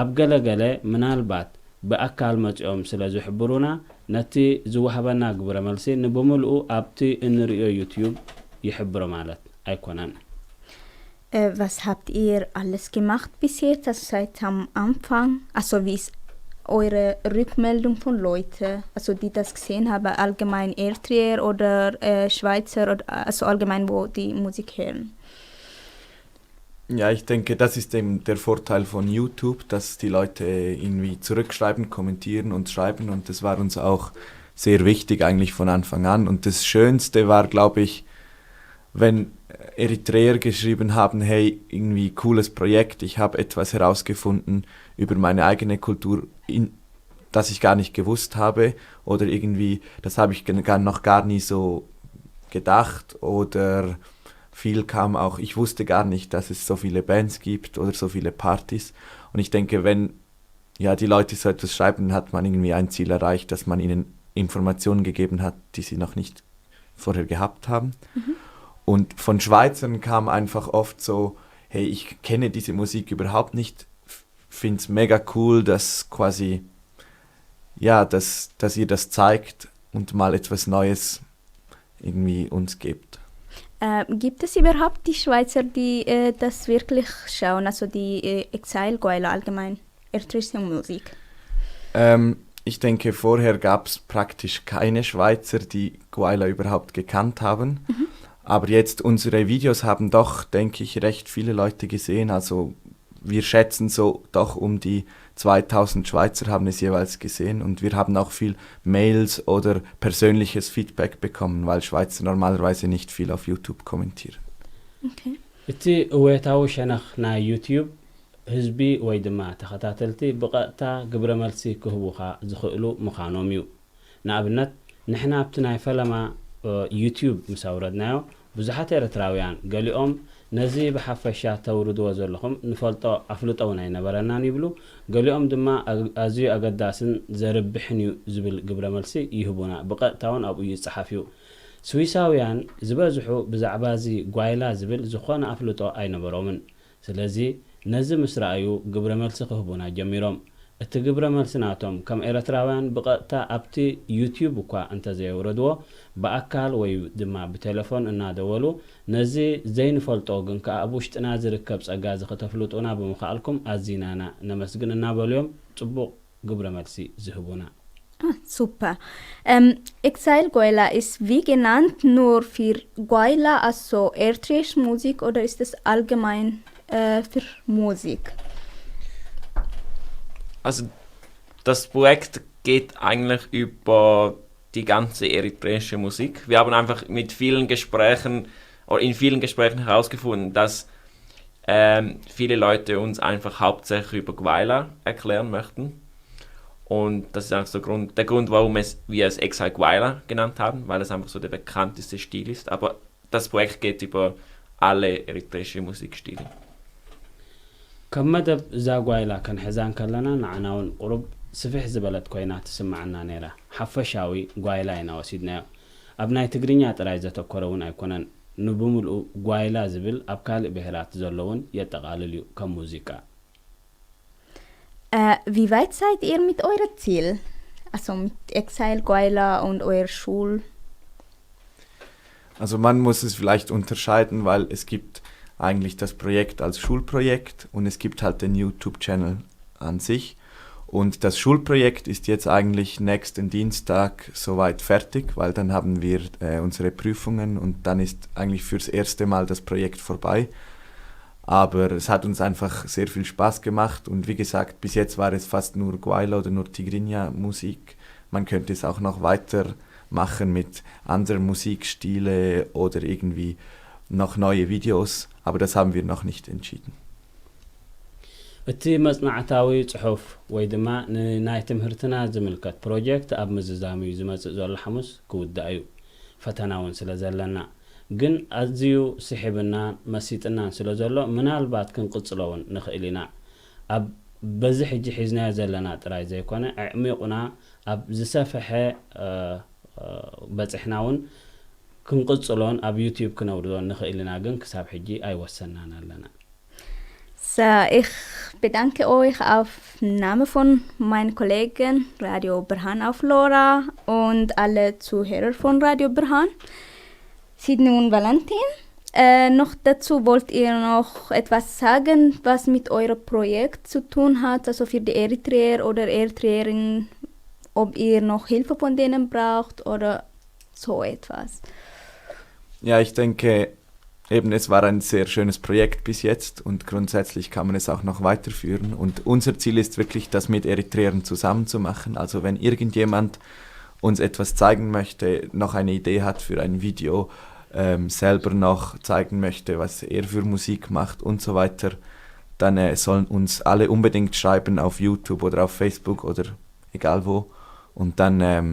ኣብ ገለ ገለ ምናልባት ብኣካል መጺኦም ስለ ዝሕብሩና ነቲ ዝወሃበና ግብረ መልሲ ንብምልኡ ኣብቲ እንርእዮ ዩትዩብ ይሕብሮ ማለት ኣይኮነን። Äh, was habt ihr alles gemacht bis jetzt, also seit am Anfang? Also wie ist eure Rückmeldung von Leuten, also die das gesehen haben, allgemein Eritreer oder äh, Schweizer, oder, also allgemein, wo die Musik hören? Ja, ich denke, das ist eben der Vorteil von YouTube, dass die Leute irgendwie zurückschreiben, kommentieren und schreiben und das war uns auch sehr wichtig eigentlich von Anfang an. Und das Schönste war, glaube ich, wenn Eritreer geschrieben haben: «Hey, irgendwie cooles Projekt, ich habe etwas herausgefunden über meine eigene Kultur, in, das ich gar nicht gewusst habe oder irgendwie, das habe ich gen- gar- noch gar nie so gedacht» oder viel kam auch: «Ich wusste gar nicht, dass es so viele Bands gibt oder so viele Partys.» Und ich denke, wenn ja die Leute so etwas schreiben, hat man irgendwie ein Ziel erreicht, dass man ihnen Informationen gegeben hat, die sie noch nicht vorher gehabt haben. Und von Schweizern kam einfach oft so: «Hey, ich kenne diese Musik überhaupt nicht, finde es mega cool, dass quasi, ja, dass, dass ihr das zeigt und mal etwas Neues irgendwie uns gebt.» Äh, gibt es überhaupt die Schweizer, die äh, das wirklich schauen, also die äh, Exile Gwaila allgemein, eritreische Musik? Ähm, ich denke, vorher gab es praktisch keine Schweizer, die Gwaila überhaupt gekannt haben. Aber jetzt unsere Videos haben doch, denke ich, recht viele Leute gesehen. Also wir schätzen so doch um die zweitausend Schweizer haben es jeweils gesehen und wir haben auch viel Mails oder persönliches Feedback bekommen, weil Schweizer normalerweise nicht viel auf YouTube kommentieren. Okay. እቲ እወታዊ ሸነኽ ናይ ዩትዩብ ህዝቢ ወይ ድማ ተኸታተልቲ ብቐጥታ ግብረ መልሲ ክህቡኻ ዝኽእሉ ምዃኖም እዩ። ንኣብነት ንሕና ኣብቲ ናይ ፈለማ ዩትዩብ ምስ ኣውረድናዮ ብዙሓት ኤርትራውያን ገሊኦም ነዚ ብሓፈሻ ተውርድዎ ዘለኹም ንፈልጦ ኣፍልጦ እውን ኣይነበረናን ይብሉ። ገሊኦም ድማ ኣዝዩ ኣገዳስን ዘርብሕን እዩ ዝብል ግብረ መልሲ ይህቡና። ብቐጥታ እውን ኣብኡ ይጸሓፍ እዩ። ስዊሳውያን ዝበዝሑ ብዛዕባ እዚ ጓይላ ዝብል ዝኾነ ኣፍልጦ ኣይነበሮምን። ስለዚ ነዚ ምስ ረኣዩ ግብረ መልሲ ክህቡና ጀሚሮም። እቲ ግብረ መልሲ ናቶም ከም ኤርትራውያን ብቐጥታ ኣብቲ ዩትዩብ እኳ እንተዘየውረድዎ ብኣካል ወይ ድማ ብቴሌፎን እናደወሉ ነዚ ዘይንፈልጦ ግን ከኣ ኣብ ውሽጥና ዝርከብ ጸጋ እዚ ከተፍልጡና ብምኽኣልኩም ኣዚናና ነመስግን እናበሉ እዮም ጽቡቕ ግብረ መልሲ ዝህቡና። Ah, super. Ähm, Exile Gwaila ist wie genannt nur für Gwaila, also eritreische Musik oder ist es allgemein äh, für Musik? Also das Projekt geht eigentlich über die ganze eritreische Musik. Wir haben einfach mit vielen Gesprächen oder in vielen Gesprächen herausgefunden, dass ähm, viele Leute uns einfach hauptsächlich über Gwaila erklären möchten. Und das ist einfach so Grund, der Grund, warum es, wir es Exile Gwaila genannt haben, weil es einfach so der bekannteste Stil ist. Aber das Projekt geht über alle eritreische Musikstile. ከም መደብ እዛ ጓይላ ከንሕዛ እንከለና ንዓና እውን ቁሩብ ስፍሕ ዝበለት ኮይና ትስምዓና ነይራ። ሓፈሻዊ ጓይላ ኢና ወሲድናዮ። ኣብ ናይ ትግርኛ ጥራይ ዘተኮረ እውን ኣይኮነን። ንብምልኡ ጓይላ ዝብል ኣብ ካልእ ብሄራት ዘሎ እውን የጠቓልል እዩ ከም ሙዚቃ። Äh, wie weit seid ihr mit eurer Ziel? Also mit Exile Guayla und eurer Schul? Also man muss es vielleicht unterscheiden, weil es gibt eigentlich das Projekt als Schulprojekt und es gibt halt den YouTube-Channel an sich. Und das Schulprojekt ist jetzt eigentlich nächsten Dienstag soweit fertig, weil dann haben wir äh, unsere Prüfungen und dann ist eigentlich fürs erste Mal das Projekt vorbei. Aber es hat uns einfach sehr viel Spaß gemacht und wie gesagt, bis jetzt war es fast nur Guayla oder nur Tigrinya Musik. Man könnte es auch noch weiter machen mit anderen Musikstile oder irgendwie noch neue Videos, aber das haben wir noch nicht entschieden. እቲ መጽናዕታዊ ጽሑፍ ወይ ድማ ንናይ ትምህርትና ዝምልከት ፕሮጀክት ኣብ ምዝዛም እዩ ዝመጽእ ዘሎ ሓሙስ ክውዳእ እዩ። ፈተና እውን ስለ ዘለና ግን ኣዝዩ ስሒብናን መሲጥናን ስለ ዘሎ ምናልባት ክንቅጽሎ እውን ንኽእል ኢና። ኣብ በዚ ሕጂ ሒዝናዮ ዘለና ጥራይ ዘይኮነ ኣዕሚቑና ኣብ ዝሰፍሐ በጺሕና እውን ክንቅጽሎን ኣብ ዩትዩብ ክነውርዶን ንኽእል ኢና ግን ክሳብ ሕጂ ኣይወሰናን ኣለና። So, ich bedanke euch auf Namen von meinen Kollegen Radio Birhan auf Lora und alle Zuhörer von Radio Birhan. Sydney und Valentin. Äh, noch dazu wollt ihr noch etwas sagen, was mit eurem Projekt zu tun hat, also für die Eritreer oder Eritreerin, ob ihr noch Hilfe von denen braucht oder so etwas. Ja, ich denke, eben es war ein sehr schönes Projekt bis jetzt und grundsätzlich kann man es auch noch weiterführen. Und unser Ziel ist wirklich, das mit Eritreern zusammen zu machen. Also wenn irgendjemand uns etwas zeigen möchte, noch eine Idee hat für ein Video, ähm, selber noch zeigen möchte, was er für Musik macht und so weiter, dann äh, sollen uns alle unbedingt schreiben auf YouTube oder auf Facebook oder egal wo. Und dann, ähm,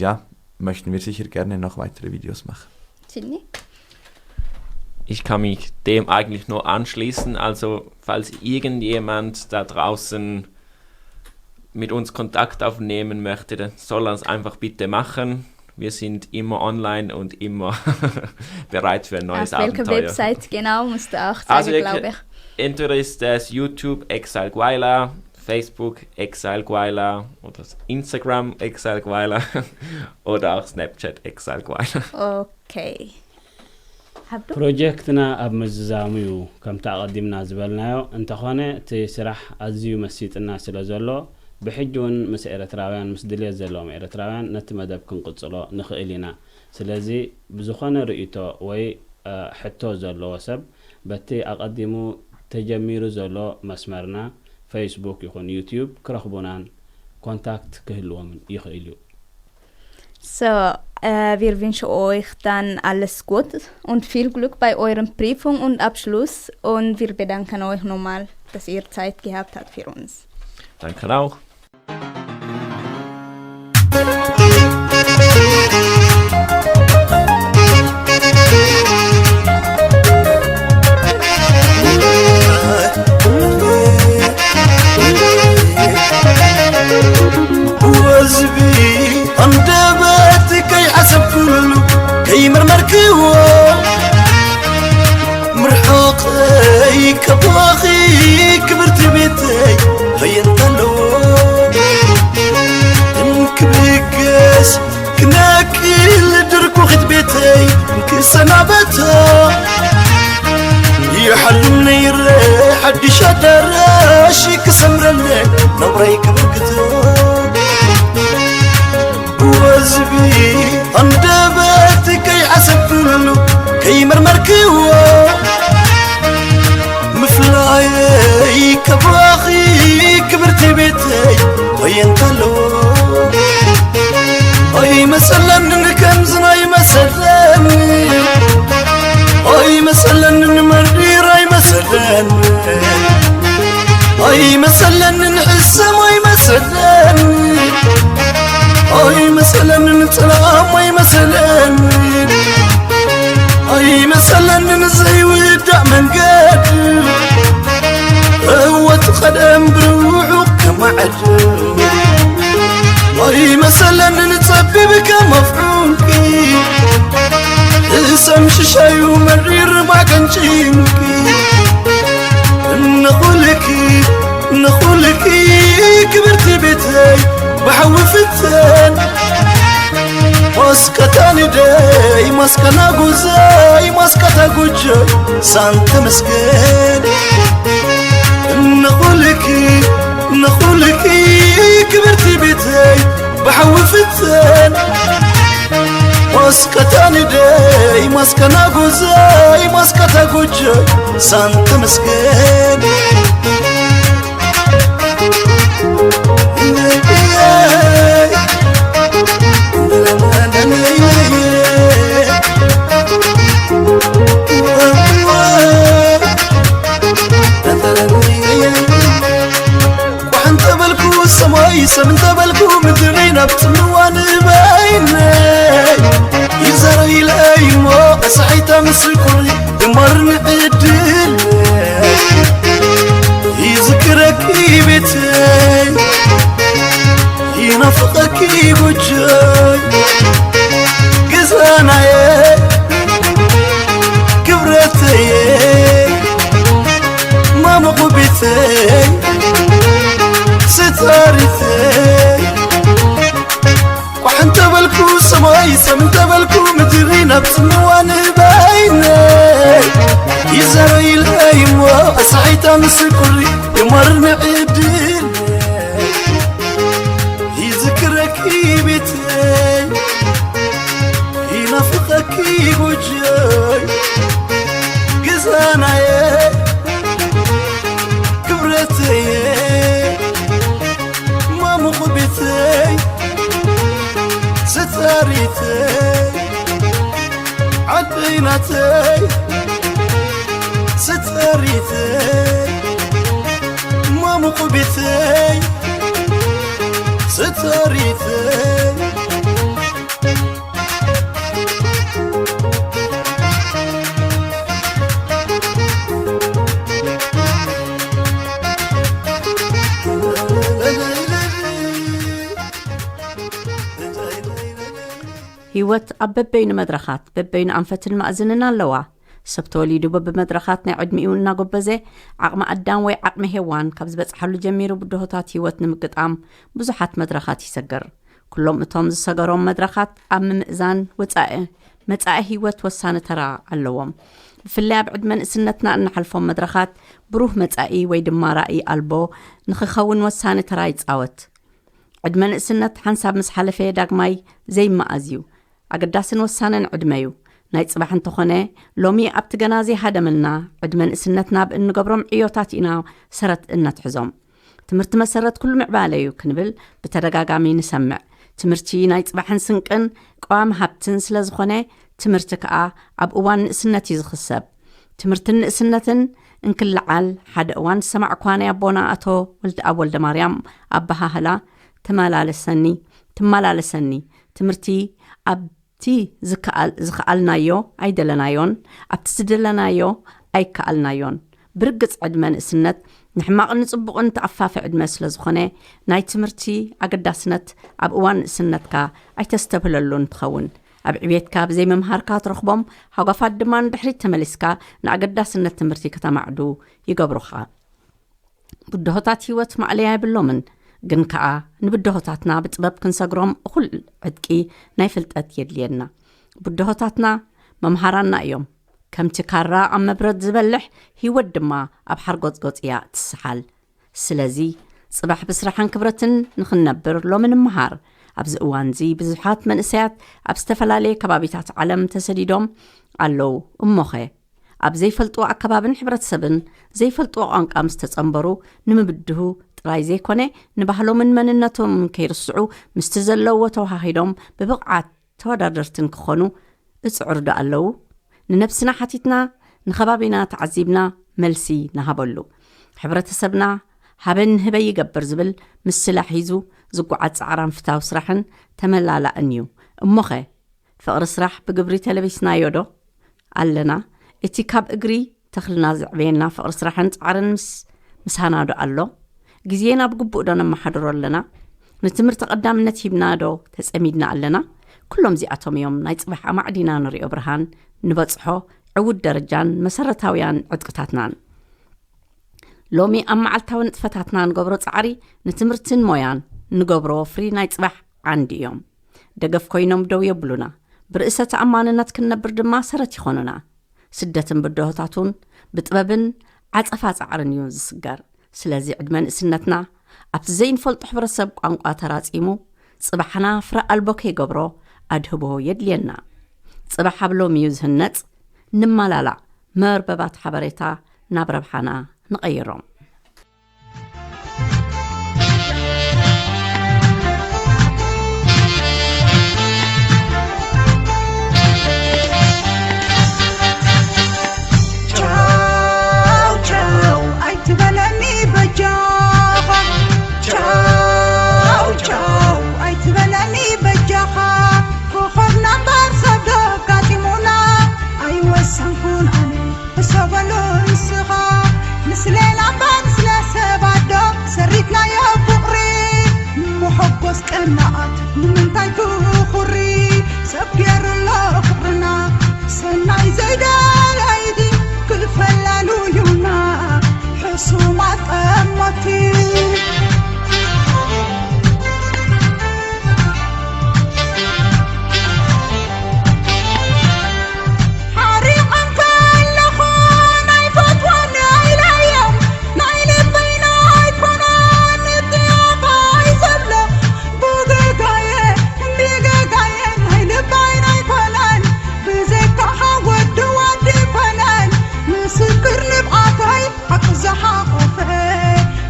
ja, möchten wir sicher gerne noch weitere Videos machen. Sydney? Ich kann mich dem eigentlich nur anschließen. Also, falls irgendjemand da draußen mit uns Kontakt aufnehmen möchte, dann soll er es einfach bitte machen. Wir sind immer online und immer bereit für ein neues Auf welcher Abenteuer. Website genau musst du auch sagen, Also, ihr glaube könnt- ich. Entweder ist das YouTube Exile Guayla, Facebook Exile Guayla oder das Instagram Exile Guayla oder auch Snapchat Exile Guayla. Okay. Habt du? ፕሮጀክትና ኣብ ምዝዛሙ እዩ። ከምቲ ኣቐዲምና ዝበልናዮ እንተኾነ እቲ ስራሕ ኣዝዩ መሲጥና ስለ ዘሎ ብሕጂ እውን ምስ ኤርትራውያን ምስ ድልየት ዘለዎም ኤርትራውያን ነቲ መደብ ክንቅጽሎ ንኽእል ኢና። ስለዚ ብዝኾነ ርእይቶ ወይ ሕቶ ዘለዎ ሰብ በቲ ኣቐዲሙ ተጀሚሩ ዘሎ መስመርና ፌስቡክ ይኹን ዩትዩብ ክረኽቡናን ኮንታክት ክህልዎምን ይኽእል እዩ። So, äh, wir wünschen euch dann alles Gute und viel Glück bei euren Prüfung und Abschluss und wir bedanken euch nochmal, dass ihr Zeit gehabt habt für uns. Danke auch. ወዝቢ ኣንደበት ከይሓሰብኩሉ ከይመርመርክዎ ምርሑቐይ ከብዋኺ ክብርቲ ቤተይ ኸየንተለዎ እንክብገስ ክነቅል ድርኩኺት ቤተይ እንክሰናበቶ ይሓልም ነይረ ሓድሽ ኣዳራሽ ክሰምረለ ነብረይ ክብርክቶ ወዝቢ ኣንደበት ከይሓሰብክሉ ከይመርመርክዎ ምፍላየይ ከብዋኺ ክብርቲ ቤተይ ኾየ እንተለዎ ኣይመሰለንን ከምዝን ኣይመሰለንን ኣይመሰለንን መሪር ኣይመሰለንን ኣይመሰለንን ሕሰም ኣይመሰለንን ኣይመሰለንን ጥላም ኣይመሰለንን ኣይመሰለንን ዘይውዳእ መንገድ እወ ሽሻዩ መሪር ማቀንጭንቂ ንኹልኪ ንኹልኪ ክብርቲ ቤተይ ብሓዊ ፍተን ማስቀታ ንደይ ማስቀና ጉዘይ ማስቀታ ጉጀይ ሳንቲ መስገን ንኹልኪ ንኹልኪ ክብርቲ ቤተይ ብሓዊ ፍተን ማስቀታ ንደይ ማስቀና ጉዘይ ማስቀታ ጉጀይ ሳንቲ መስገን ቋሕ እንተበልኩ ሰማይ ሰብ እንተበልኩ ምድሪ ናብ ጽምዋ ንበይነይ ይዘረይለይ እሞ ኣሳሒታ ምስኩሪ ድማር ንዕድል ይዝክረኪ ቤተይ ይናፍቐኪ ጎጆይ ገዛናየ ክብረተየ ማሙቑ ቤተይ ስታሪተይ ቋሕ እንተበልኩ ሰማይ ሰብ እንተበልኩ ምድሪ ናብ ጽምዋ ንበይነይ ይዘረይለይ እሞ ኣሳሒታ ምስኩሪ ድማር ንዕድል ይዝክረኪ ቤተይ ይናፍቐኪ ጎጆይ ገዛናየ ክብረተየ ማሙቑ ቤተይ ስታሪተይ ዓደይ ናተይ ስታሪተይ ማሙቑ ቤተይ ስታሪተይ ህይወት ኣብ በበይኑ መድረኻት በበይኑ ኣንፈትን ማእዝንን ኣለዋ። ሰብ ተወሊዱ በብመድረኻት ናይ ዕድሚኡ እናጎበዘ ዓቕሚ ኣዳም ወይ ዓቕሚ ሄዋን ካብ ዝበጽሓሉ ጀሚሩ ብድሆታት ህይወት ንምግጣም ብዙሓት መድረኻት ይሰግር። ኩሎም እቶም ዝሰገሮም መድረኻት ኣብ ምምእዛን ወጻኢ መጻኢ ህይወት ወሳኒ ተራ ኣለዎም። ብፍላይ ኣብ ዕድመ ንእስነትና እንሓልፎም መድረኻት ብሩህ መጻኢ ወይ ድማ ራእይ ኣልቦ ንኽኸውን ወሳኒ ተራ ይጻወት። ዕድመ ንእስነት ሓንሳብ ምስ ሓለፈ ዳግማይ ዘይመኣዝ እዩ። ኣገዳስን ወሳንን ዕድመ እዩ። ናይ ጽባሕ እንተኾነ ሎሚ ኣብቲ ገና ዘይሃደመልና ዕድመ ንእስነትና ብእንገብሮም ዕዮታት ኢና ሰረት እነትሕዞም። ትምህርቲ መሰረት ኩሉ ምዕባለ እዩ ክንብል ብተደጋጋሚ ንሰምዕ። ትምህርቲ ናይ ጽባሕን ስንቅን ቀዋሚ ሃብትን ስለ ዝኾነ ትምህርቲ ከኣ ኣብ እዋን ንእስነት እዩ ዝኽሰብ። ትምህርትን ንእስነትን እንክለዓል ሓደ እዋን ዝሰማዕኳ ናይ ኣቦና ኣቶ ወልደኣብ ወልደማርያም ኣበሃህላ ትመላለሰኒ ትመላለሰኒ ትምህርቲ ኣብቲ ዝከኣል ዝኸኣልናዮ ኣይደለናዮን ኣብቲ ዝደለናዮ ኣይከኣልናዮን ብርግጽ ዕድመ ንእስነት ንሕማቕን ንጽቡቕን ተኣፋፊ ዕድመ ስለ ዝኾነ ናይ ትምህርቲ ኣገዳስነት ኣብ እዋን ንእስነትካ ኣይተስተብህለሉን ትኸውን ኣብ ዕብየትካ ብዘይ ምምሃርካ ትረኽቦም ሃጓፋት ድማ ንድሕሪት ተመሊስካ ንኣገዳስነት ትምህርቲ ከተማዕዱ ይገብሩኻ። ብድሆታት ህይወት ማእለያ የብሎምን፣ ግን ከኣ ንብድሆታትና ብጥበብ ክንሰግሮም እኹል ዕጥቂ ናይ ፍልጠት የድልየና። ብድሆታትና መምሃራና እዮም። ከምቲ ካራ ኣብ መብረድ ዝበልሕ ህይወት ድማ ኣብ ሓርጎጽጎጽ እያ እትስሓል። ስለዚ ጽባሕ ብስራሕን ክብረትን ንኽንነብር ሎሚ ንምሃር። ኣብዚ እዋንዚ ብዙሓት መንእሰያት ኣብ ዝተፈላለየ ከባቢታት ዓለም ተሰዲዶም ኣለዉ። እሞኸ ኣብ ዘይፈልጥዎ ኣከባብን ሕብረተሰብን ዘይፈልጥዎ ቋንቋ ምስ ተጸንበሩ ንምብድሁ ጥራይ ዘይኮነ ንባህሎምን መንነቶምን ከይርስዑ ምስቲ ዘለውዎ ተወሃሂዶም ብብቕዓት ተወዳደርትን ክኾኑ እጽዕሩ ዶ ኣለዉ? ንነብስና ሓቲትና ንኸባቢና ተዓዚብና መልሲ ንሃበሉ። ሕብረተሰብና ሃበን ንህበይ ይገብር ዝብል ምስላ ሒዙ ዝጓዓዝ ጻዕራም ፍታው ስራሕን ተመላላእን እዩ። እሞኸ ፍቕሪ ስራሕ ብግብሪ ተለቢስናዮ ዶ ኣለና? እቲ ካብ እግሪ ተኽልና ዘዕበየና ፍቕሪ ስራሕን ጻዕርን ምስ ምሳና ዶ ኣሎ? ግዜና ብግቡእ ዶ ነመሓድሮ ኣለና? ንትምህርቲ ቀዳምነት ሂብና ዶ ተጸሚድና ኣለና? ኩሎም እዚኣቶም እዮም ናይ ጽባሕ ኣማዕዲና ንሪኦ ብርሃን ንበጽሖ ዕዉት ደረጃን መሰረታውያን ዕጥቅታትናን። ሎሚ ኣብ መዓልታዊ ንጥፈታትና ንገብሮ ጻዕሪ፣ ንትምህርትን ሞያን ንገብሮ ወፍሪ ናይ ጽባሕ ዓንዲ እዮም። ደገፍ ኮይኖም ደው የብሉና፣ ብርእሰ ተኣማንነት ክንነብር ድማ ሰረት ይኾኑና። ስደትን ብድሆታቱን ብጥበብን ዓጸፋ ጻዕርን እዩ ዝስገር። ስለዚ ዕድመ ንእስነትና ኣብቲ ዘይንፈልጦ ሕብረተሰብ ቋንቋ ተራጺሙ፣ ጽባሕና ፍረ ኣልቦ ከይገብሮ ኣድህቦ የድልየና። ጽባሕ ኣብ ሎሚ እዩ ዝህነጽ። ንመላላእ መርበባት ሓበሬታ ናብ ረብሓና ንቐይሮም። ቻው ቻው ኣይትበለኒ በጃኻ፣ ቻው ቻው ኣይትበለኒ በጃኻ። ኮኾብና እምበር ሰብ ዶ ኣጋጢሙና? ኣይወሰንኩን ኣነ፣ ሕሰበሉ ንስኻ። ንስለ ላምባ ንስለ ሰባት ዶ ሰሪትናዮ ፍቕሪ? ንመሐጎስ ቀናኣት ንምንታይ ትኹሪ? ሰብ ገይሩ ኣሎ ፍቕርና ሰናይ ዘይደለይዲ ክፈላሉ እዩና ሕሱማት ቀሞቲ። ሓሪቐን ከለኹ ናይ ፈትወን ኣይለዮም፣ ናይ ልበይ ኣይኮነን ንጥያባ ይዘብሎ። ብጌጋየ፣ ብጌጋየ ናይ ልበይ ኣይኮነን፣ ብዘይካኻ ወዲ ወዲ ኣይኮነን። ምስክር ንብዓተይ ሓቂ ዝሓቖፈ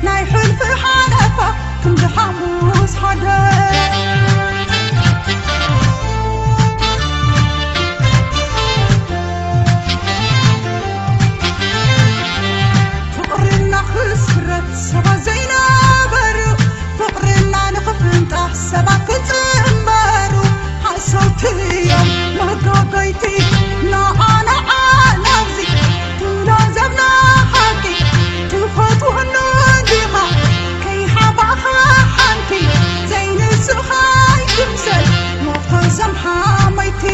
ናይ ሕልፊ ሓለፋ ክንዲ ሓሙስ ሓደ። ፍቕርና ክስረት ሰባት ዘይነበሩ፣ ፍቕርና ንኽፍንጣሕ ሰባት ክጽንበሩ፣ ሓሰውቲ እዮም መጋገይቲ ንዓና ዓለምዚ። ትላዘብና ሓቂ ትፈትወኑ ዲኻ? ከይሓባኻ ሓንቲ ዘይንስኻ ይትምሰል ሞቶ ዘም ሓመይቲ።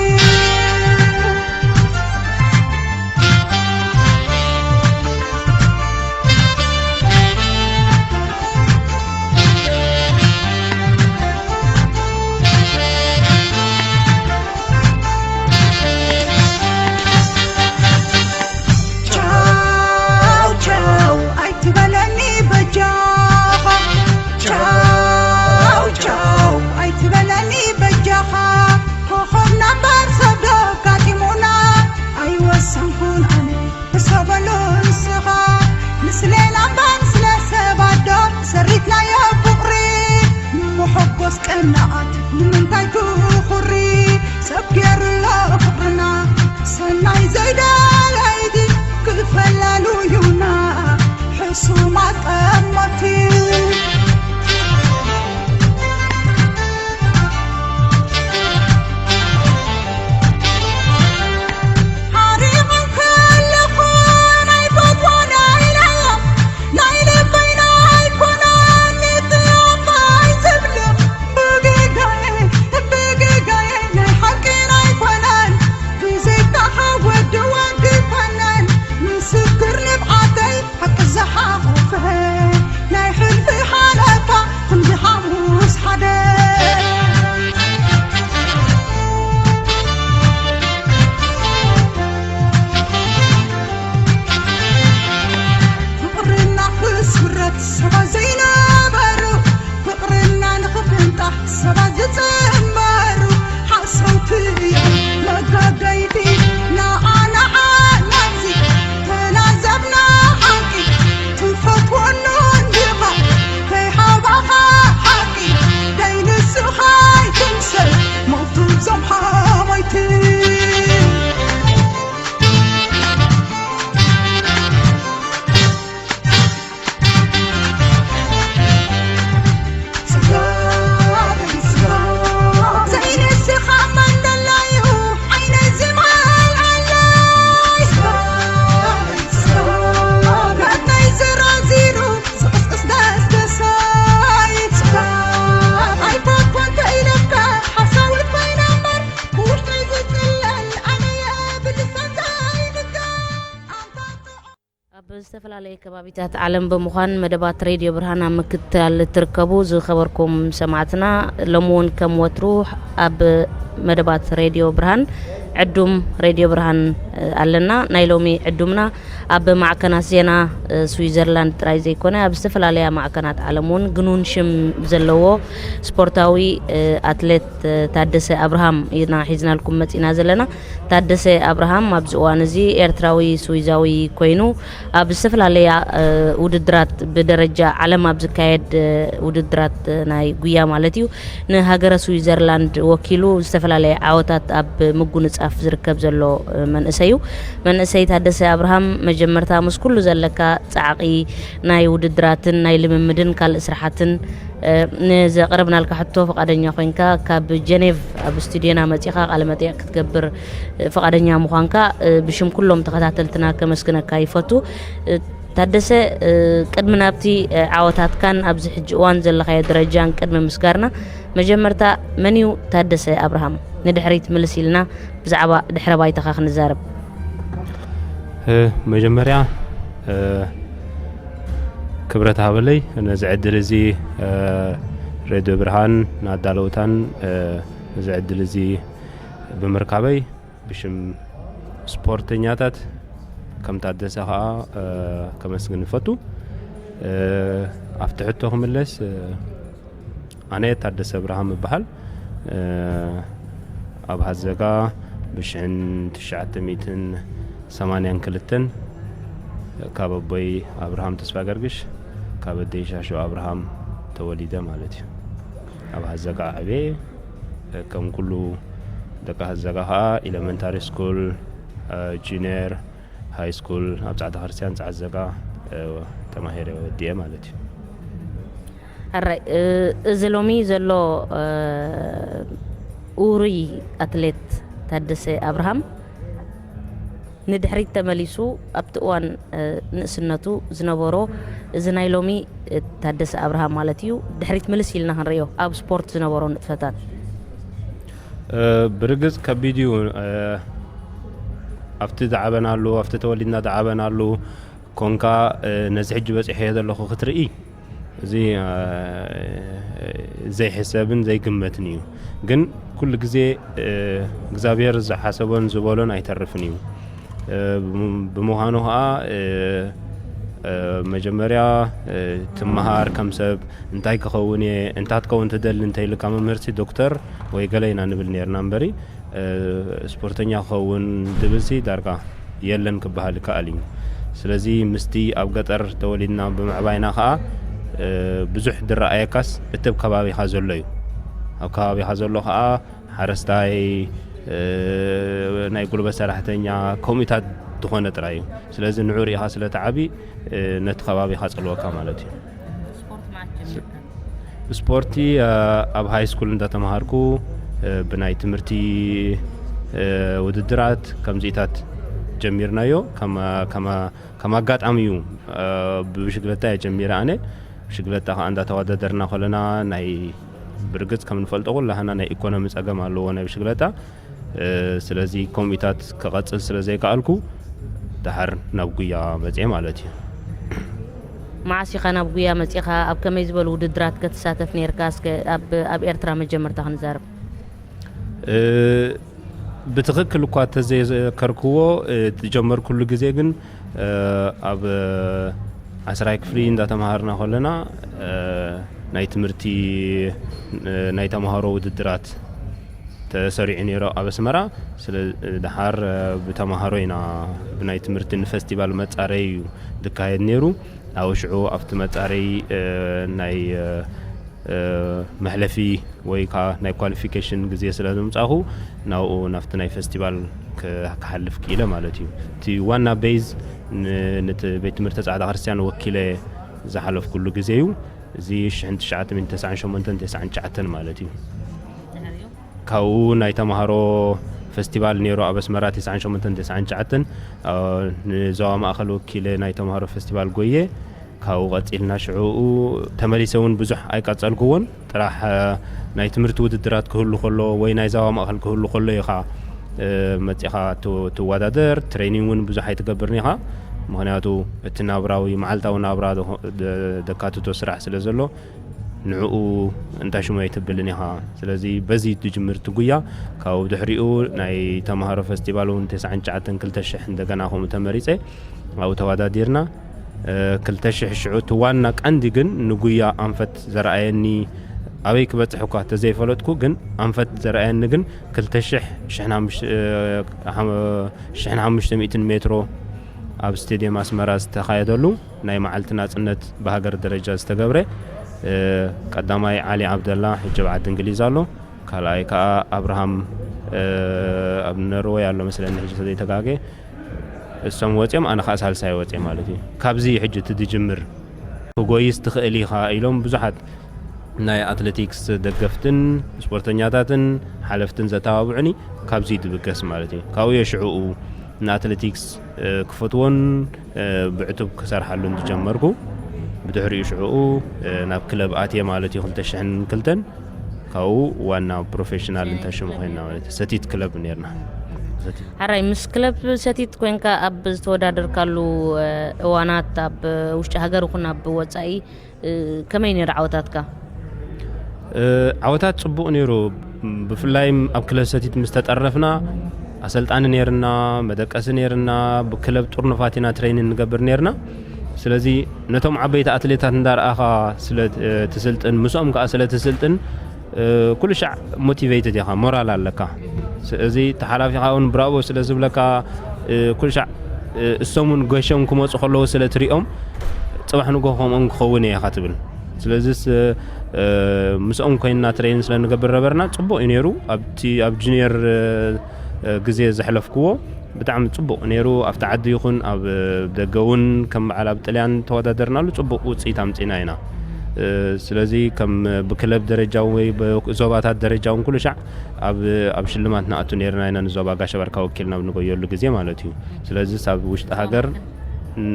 ቻው ቻው ኣይትበለኒ በጃኻ፣ ቻው ቻው ኣይትበለኒ በጃኻ። ኮኾብና እምበር ሰብ ዶ ኣጋጢሙና? ኣይወሰንኩን ኣነ ሕሰበሉ ንስኻ። ንስለ ላምባ ንስለ ሰባት ዶ ሰሪትናዮ ፍቕሪ? ንመሐጎስ ቀናኣት ንምንታይ ትኹሪ? ሰብ ገይሩ ኣሎ ፍቕርና ሰናይ ዘይደለይዲ ክፈላሉ እዩና ሕሱማት ቀሞቲ። ሓሪቐን ከለኹ ናይ ፈትወን ኣይለዮም፣ ናይ ልበይ ኣይኮነን ንጥያባ ይዘብሎ። ብጌጋየ፣ ብጌጋየ ናይ ሓቂ ኣይኮነን፣ ብዘይካኻ ወዲ ወዲ ኣይኮነን። ምስክር ንብዓተይ ሓቂ ዝሓቖፈ ናይ ሕልፊ ሓለፋ ክንዲ ሓሙስ ሓደ። ፍቕርና ክስረት ሰባት ዘይነበሩ፣ ፍቕርና ንኽፍንጣሕ ሰባት ዝጽንበሩ፣ ሓሰውቲ እዮም መጋገይቲ ንዓና ዓለምዚ። ተላዘብና ሓቂ ትፈትወኑ እንዲኻ? ከይሓባኻ ሓቂ ደይ ንስኻ ይትምሰል ሞቱ ዞም ሓወይቲ። ዝተፈላለየ ከባቢታት ዓለም ብምዃን መደባት ሬድዮ ብርሃን ኣብ ምክትታል እትርከቡ ዝኸበርኩም ሰማዕትና፣ ሎሚ እውን ከም ወትሩ ኣብ መደባት ሬድዮ ብርሃን፣ ዕዱም ሬድዮ ብርሃን፣ እ፣ ኣለና። ናይ ሎሚ ዕዱምና ኣብ ማዕከናት ዜና፣ እ፣ ስዊዘርላንድ ጥራይ ዘይኮነ፣ ኣብ ዝተፈላለያ ማዕከናት ዓለም እውን ግኑን ሽም ዘለዎ ስፖርታዊ፣ እ፣ ኣትሌት፣ እ፣ ታደሰ ኣብርሃም ኢና ሒዝናልኩም መጺና ዘለና። ታደሰ ኣብርሃም ኣብዚ እዋን እዚ ኤርትራዊ ስዊዛዊ ኮይኑ፣ ኣብ ዝተፈላለያ፣ እ፣ ውድድራት፣ ብደረጃ ዓለም ኣብ ዝካየድ፣ እ፣ ውድድራት፣ እ፣ ናይ ጉያ ማለት እዩ፣ ንሃገረ ስዊዘርላንድ ወኪሉ ዝተፈላለየ ዓወታት ኣብ ምጉንጻፍ ዝርከብ ዘሎ፣ እ፣ መንእሰይ እዩ። መንእሰይ ታደሰ ኣብርሃም፣ መጀመርታ ምስ ኩሉ ዘለካ ጻዕቒ ናይ ውድድራትን ናይ ልምምድን ካልእ ስራሓትን፣ እ፣ ንዘቕረብናልካ ሕቶ ፍቓደኛ ኮይንካ ካብ ጀኔቭ ኣብ ስቱድዮና መጺኻ ቃለ መጠይቕ ክትገብር፣ እ፣ ፍቓደኛ ምዃንካ፣ እ፣ ብሽም ኩሎም ተኸታተልትና ከመስግነካ ይፈቱ። እ፣ ታደሰ፣ እ፣ ቅድሚ ናብቲ፣ እ፣ ዓወታትካን ኣብዚ ሕጂ እዋን ዘለኻዮ ደረጃን ቅድሚ ምስጋርና፣ መጀመርታ መን እዩ ታደሰ ኣብርሃም? ንድሕሪት ምልስ ኢልና ብዛዕባ ድሕረ ባይታኻ ክንዛረብ። እ፣ መጀመርያ፣ እ፣ ክብረት ሃበለይ ነዚ ዕድል እዚ፣ እ፣ ሬድዮ ብርሃን ንኣዳለውታን፣ እ፣ ነዚ ዕድል እዚ ብምርካበይ ብሽም ስፖርተኛታት ከም ታደሰ ኸኣ፣ እ፣ ከመስግን እፈቱ። እ፣ ኣብቲ ሕቶ ክምለስ፣ እ፣ ኣነ ታደሰ ኣብርሃም እበሃል። እ፣ ኣብ ሃዘጋ ብሽሕን ትሽዓተ ሚእትን ሰማንያን ክልተን ካብ ኣቦይ ኣብርሃም ተስፋ ገርግሽ፣ ካብ ኣደይ ሻሾ ኣብርሃም ተወሊደ ማለት እዩ። ኣብ ሃዘጋ ዓብየ። ከም ኩሉ ደቂ ሃዘጋ ኸኣ ኤለመንታሪ ስኩል፣ እ፣ ጁኒየር፣ ሃይ ስኩል ኣብ ጻዕዳ ክርስቲያን ጻዕዳ ዘጋ፣ እ፣ ተማሂረ ወዲኤ ማለት እዩ። ሕራይ፣ እ፣ እዚ ሎሚ ዘሎ፣ እ፣ ውሩይ ኣትሌት ታደሰ ኣብርሃም ንድሕሪት ተመሊሱ ኣብቲ እዋን፣ እ፣ ንእስነቱ ዝነበሮ፣ እዚ ናይ ሎሚ፣ እ፣ ታደሰ ኣብርሃም ማለት እዩ፣ ድሕሪት ምልስ ኢልና ክንርእዮ ኣብ ስፖርት ዝነበሮ ንጥፈታት። እ፣ ብርግጽ ከቢድ እዩ። እ፣ ኣብቲ ዝዓበናሉ፣ ኣብቲ ተወሊድና ዝዓበናሉ ኮንካ፣ እ፣ ነዚ ሕጂ በጺሐዮ ዘለኹ ክትርኢ፣ እዚ፣ እ፣ ዘይሕሰብን ዘይግመትን እዩ። ግን ኩሉ ግዜ፣ እ፣ እግዚኣብሔር ዝሓሰቦን ዝበሎን ኣይተርፍን እዩ። እ፣ ብም-፣ ብምዃኑ ኸኣ፣ እ፣ እ፣ መጀመርያ፣ እ፣ ትመሃር ከም ሰብ፣ እንታይ ክኸውን እየ፣ እንታይ ክትከውን ትደሊ እንተ ኢልካ መምህርሲ ዶክተር ወይ ገለ ኢና ንብል ነርና እምበሪ፣ እ፣ ስፖርተኛ ክኸውን ዝብልሲ ዳርጋ የለን ክበሃል ይከኣል እዩ። ስለዚ ምስቲ ኣብ ገጠር ተወሊድና ብምዕባይና ኸኣ፣ እ፣ ብዙሕ ዝረኣየካስ እቲ ኣብ ከባቢኻ ዘሎ እዩ። ኣብ ከባቢኻ ዘሎ ኸኣ ሓረስታይ፣ እ፣ ናይ ጉልበት ሰራሕተኛ፣ ከምኡታት ዝኾነ ጥራይ እዩ። ስለዚ ንዑ ርኢኻ ስለ ትዓቢ፣ እ፣ ነቲ ከባቢኻ ጸልወካ ማለት እዩ። ስፖርት መዓስ ጀሚርካ? ስፖርቲ፣ እ፣ ኣብ ሃይ ስኩል እንዳተማሃርኩ፣ እ፣ ብናይ ትምህርቲ፣ እ፣ ውድድራት ከምዚታት ጀሚርናዮ። ከም፣ ከም፣ ከም ኣጋጣሚ እዩ፣ እ፣ ብብሽግለታ እየ ጀሚረ ኣነ። ብሽግለታ ከኣ እንዳተወዳደርና ከለና ናይ ብርግጽ ከም ንፈልጦ ኩላህና ናይ ኢኮኖሚ ጸገም ኣለዎ ናይ ብሽግለታ። እ፣ ስለዚ ከምኡታት ክቐጽል ስለ ዘይከኣልኩ፣ ደሓር ናብ ጉያ መጽኤ ማለት እዩ። መዓስ ኢኻ ናብ ጉያ መጺኻ? ኣብ ከመይ ዝበሉ ውድድራት ከ ትሳተፍ ነይርካ? እስከ ኣብ፣ ኣብ ኤርትራ መጀመርታ ክንዛረብ። እ፣ ብትኽክል እኳ ተዘይዘከርክዎ፣ እ፣ ዝጀመርኩሉ ግዜ ግን፣ እ፣ ኣብ ዓስራይ ክፍሊ እንዳተማሃርና ከለና፣ እ፣ ናይ ትምህርቲ፣ እ፣ ናይ ተማሃሮ ውድድራት ተሰሪዑ ነይሩ ኣብ ኣስመራ። ስለ፣ ደሓር፣ እ፣ ብተማሃሮ ኢና ብናይ ትምህርቲ ንፈስቲቫል መጻረዪ እዩ ዝካየድ ነይሩ። ኣብ ሽዑ ኣብቲ መጻረዪ፣ እ፣ ናይ፣ እ፣ እ፣ መሕለፊ ወይ ከኣ ናይ ኳሊፊኬሽን ግዜ ስለ ዘምጻኹ፣ ናብኡ ናብቲ ናይ ፈስቲቫል ክ-፣ ክሓልፍ ክኢለ ማለት እዩ። እቲ ዋና ቤዝ ን-፣ ነቲ ቤት ትምህርቲ ጻዕዳ ክርስቲያን ወኪለ ዝሓለፍኩሉ ግዜ እዩ። እዚ ሽሕን ትሽዓተ ሚእትን ተስዓን ሸሞንተን ተስዓን ትሽዓተን ማለት እዩ። ካብኡ ናይ ተማሃሮ ፈስቲቫል ነይሩ ኣብ ኣስመራ ተስዓን ሸሞንተን ተስዓን ትሽዓተን፣ እ፣ ንዞባ ማእከል ወኪለ ናይ ተማሃሮ ፈስቲቫል ጎየ። ካብኡ ቀጺልና ሽዑኡ ተመሊሰ እውን ብዙሕ ኣይቀጸልኩዎን። ጥራሕ፣ እ፣ ናይ ትምህርቲ ውድድራት ክህሉ ከሎ ወይ ናይ ዞባ ማእከል ክህሉ ከሎ ኢኻ፣ እ፣ መጺኻ ት-፣ ትወዳደር። ትሬኒንግ እውን ብዙሕ ኣይትገብርን ኢኻ። ምኽንያቱ እቲ ናብራዊ መዓልታዊ ናብራ ዘኾ- ደ- ደካትቶ ስራሕ ስለ ዘሎ ንዕኡ እንታይ ሽሙ ኣይትብልን ኢኻ። ስለዚ በዚ ትጅምር እቲ ጉያ ካብኡ ድሕሪኡ ናይ ተምሃሮ ፈስቲቫል እውን ተስዓን ትሽዓተን ክልተ ሽሕ እንደገና ከምኡ ተመሪጸ ኣብኡ ተወዳዲርና። ክልተ ሽሕ ሽዑ እቲ ዋና ቀንዲ ግን ንጉያ ኣንፈት ዘረኣየኒ ኣበይ ክበፅሕ እኳ ተዘይፈለጥኩ ግን ኣንፈት ዘረኣየኒ ግን ክልተ ሽሕ ሽሕን ሓሙሽተ ሚእትን ሜትሮ ኣብ ስቴድየም ኣስመራ ዝተኻየደሉ ናይ መዓልቲ ናፅነት ብሃገር ደረጃ ዝተገብረ ቀዳማይ ዓሊ ዓብደላ ሕጂ ኣብ ዓዲ እንግሊዝ ኣሎ። ካልኣይ ከዓ ኣብርሃም ኣብ ነርወይ ኣሎ መስለኒ ሕጂ ተዘይተጋገ እሶም ወፅኦም ኣነ ከዓ ሳልሳይ ወፅየ ማለት እዩ። ካብዚ ሕጂ እቲ ዝጅምር ክጎይስ ትኽእል ኢኻ ኢሎም ብዙሓት ናይ ኣትሌቲክስ ደገፍትን ስፖርተኛታትን ሓለፍትን ዘተባብዑኒ ካብዚ ትብገስ ማለት እዩ። ካብኡ የሽዕኡ ንኣትሌቲክስ ክፈትዎን ብዕቱብ ክሰርሓሉን ዝጀመርኩ። ብድሕሪኡ ሽዕኡ ናብ ክለብ ኣትየ ማለት እዩ። ክልተ ሽሕን ክልተን ካብኡ ዋና ፕሮፌሽናል እንታይ ሽሙ ኮይና ማለት እዩ። ሰቲት ክለብ ነርና። ሰቲት ሓራይ ምስ ክለብ ሰቲት ኮንካ ኣብ ዝተወዳደርካሉ እዋናት ኣብ ውሽጢ ሃገር ይኹን ኣብ ወፃኢ ከመይ ነይሩ ዓወታትካ? ዓወታት ፅቡቕ ነይሩ። ብፍላይ ኣብ ክለብ ሰቲት ምስ ተጠረፍና ኣሰልጣኒ ነርና፣ መደቀሲ ነርና፣ ብክለብ ጥርኑፋት ኢና ትሬኒን ንገብር ነርና። ስለዚ ነቶም ዓበይቲ ኣትሌታት እንዳረኣኻ ስለ ትስልጥን ምስኦም ከዓ ስለ ትስልጥን ኩሉ ሻዕ ሞቲቬትድ ኢኻ፣ ሞራል ኣለካ። እዚ ተሓላፊኻ እውን ብራቦ ስለ ዝብለካ ኩሉ ሻዕ እሶም እውን ገሾም ክመፁ ከለዉ ስለ ትሪኦም ፅባሕ ንጎ ከምኦም ክኸውን እየ ኢኻ ትብል። ስለዚስ ምስኦም ኮይንና ትሬን ስለ ንገብር ነበርና ፅቡቕ እዩ ነይሩ። ኣብቲ ኣብ ጁኒየር ግዜ ዘሕለፍክዎ ብጣዕሚ ፅቡቕ ነይሩ። ኣብቲ ዓዲ ይኹን ኣብ ደገ እውን ከም በዓል ኣብ ጥልያን ተወዳደርናሉ ፅቡቕ ውፅኢት ኣምፂና ኢና። ስለዚ ከም ብክለብ ደረጃ ወይ ዞባታት ደረጃ እውን ኩሉ ሻዕ ኣብ ሽልማት ንኣቱ ነርና ኢና ንዞባ ጋሸ ባርካ ወኪልና ኣብ ንጎየሉ ግዜ ማለት እዩ። ስለዚ ኣብ ውሽጢ ሃገር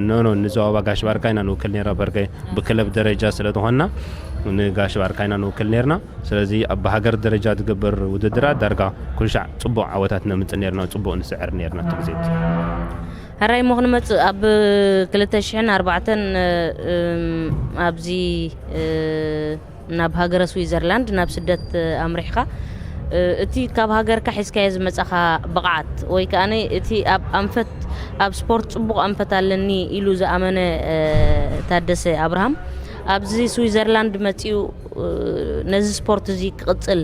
ኖ ኖ ንዞባ ጋሽ ባርካ ኢና ንውክል ነርና። በርከ ብክለብ ደረጃ ስለ ዝኾንና ንጋሽ ባርካ ኢና ንውክል ነርና። ስለዚ ኣብ ሃገር ደረጃ ዝግበር ውድድራት ዳርጋ ኩልሻዕ ፅቡቕ ዓወታት ነምፅእ ነርና፣ ፅቡቕ ንስዕር ነርና እቲ ግዜ። ሕራይ ሞ ክንመፅእ ኣብ ክልተ ሽሕን ኣርባዕተን ኣብዚ ናብ ሃገረ ስዊዘርላንድ ናብ ስደት ኣምሪሕካ እቲ ካብ ሃገርካ ሒዝካዮ ዝመጻኻ ብቕዓት ወይ ከኣ እቲ ኣብ ኣንፈት ኣብ ስፖርት ጽቡቕ ኣንፈት ኣለኒ ኢሉ ዝኣመነ ታደሰ ኣብርሃም ኣብዚ ስዊዘርላንድ መጺኡ ነዚ ስፖርት እዚ ክቕጽል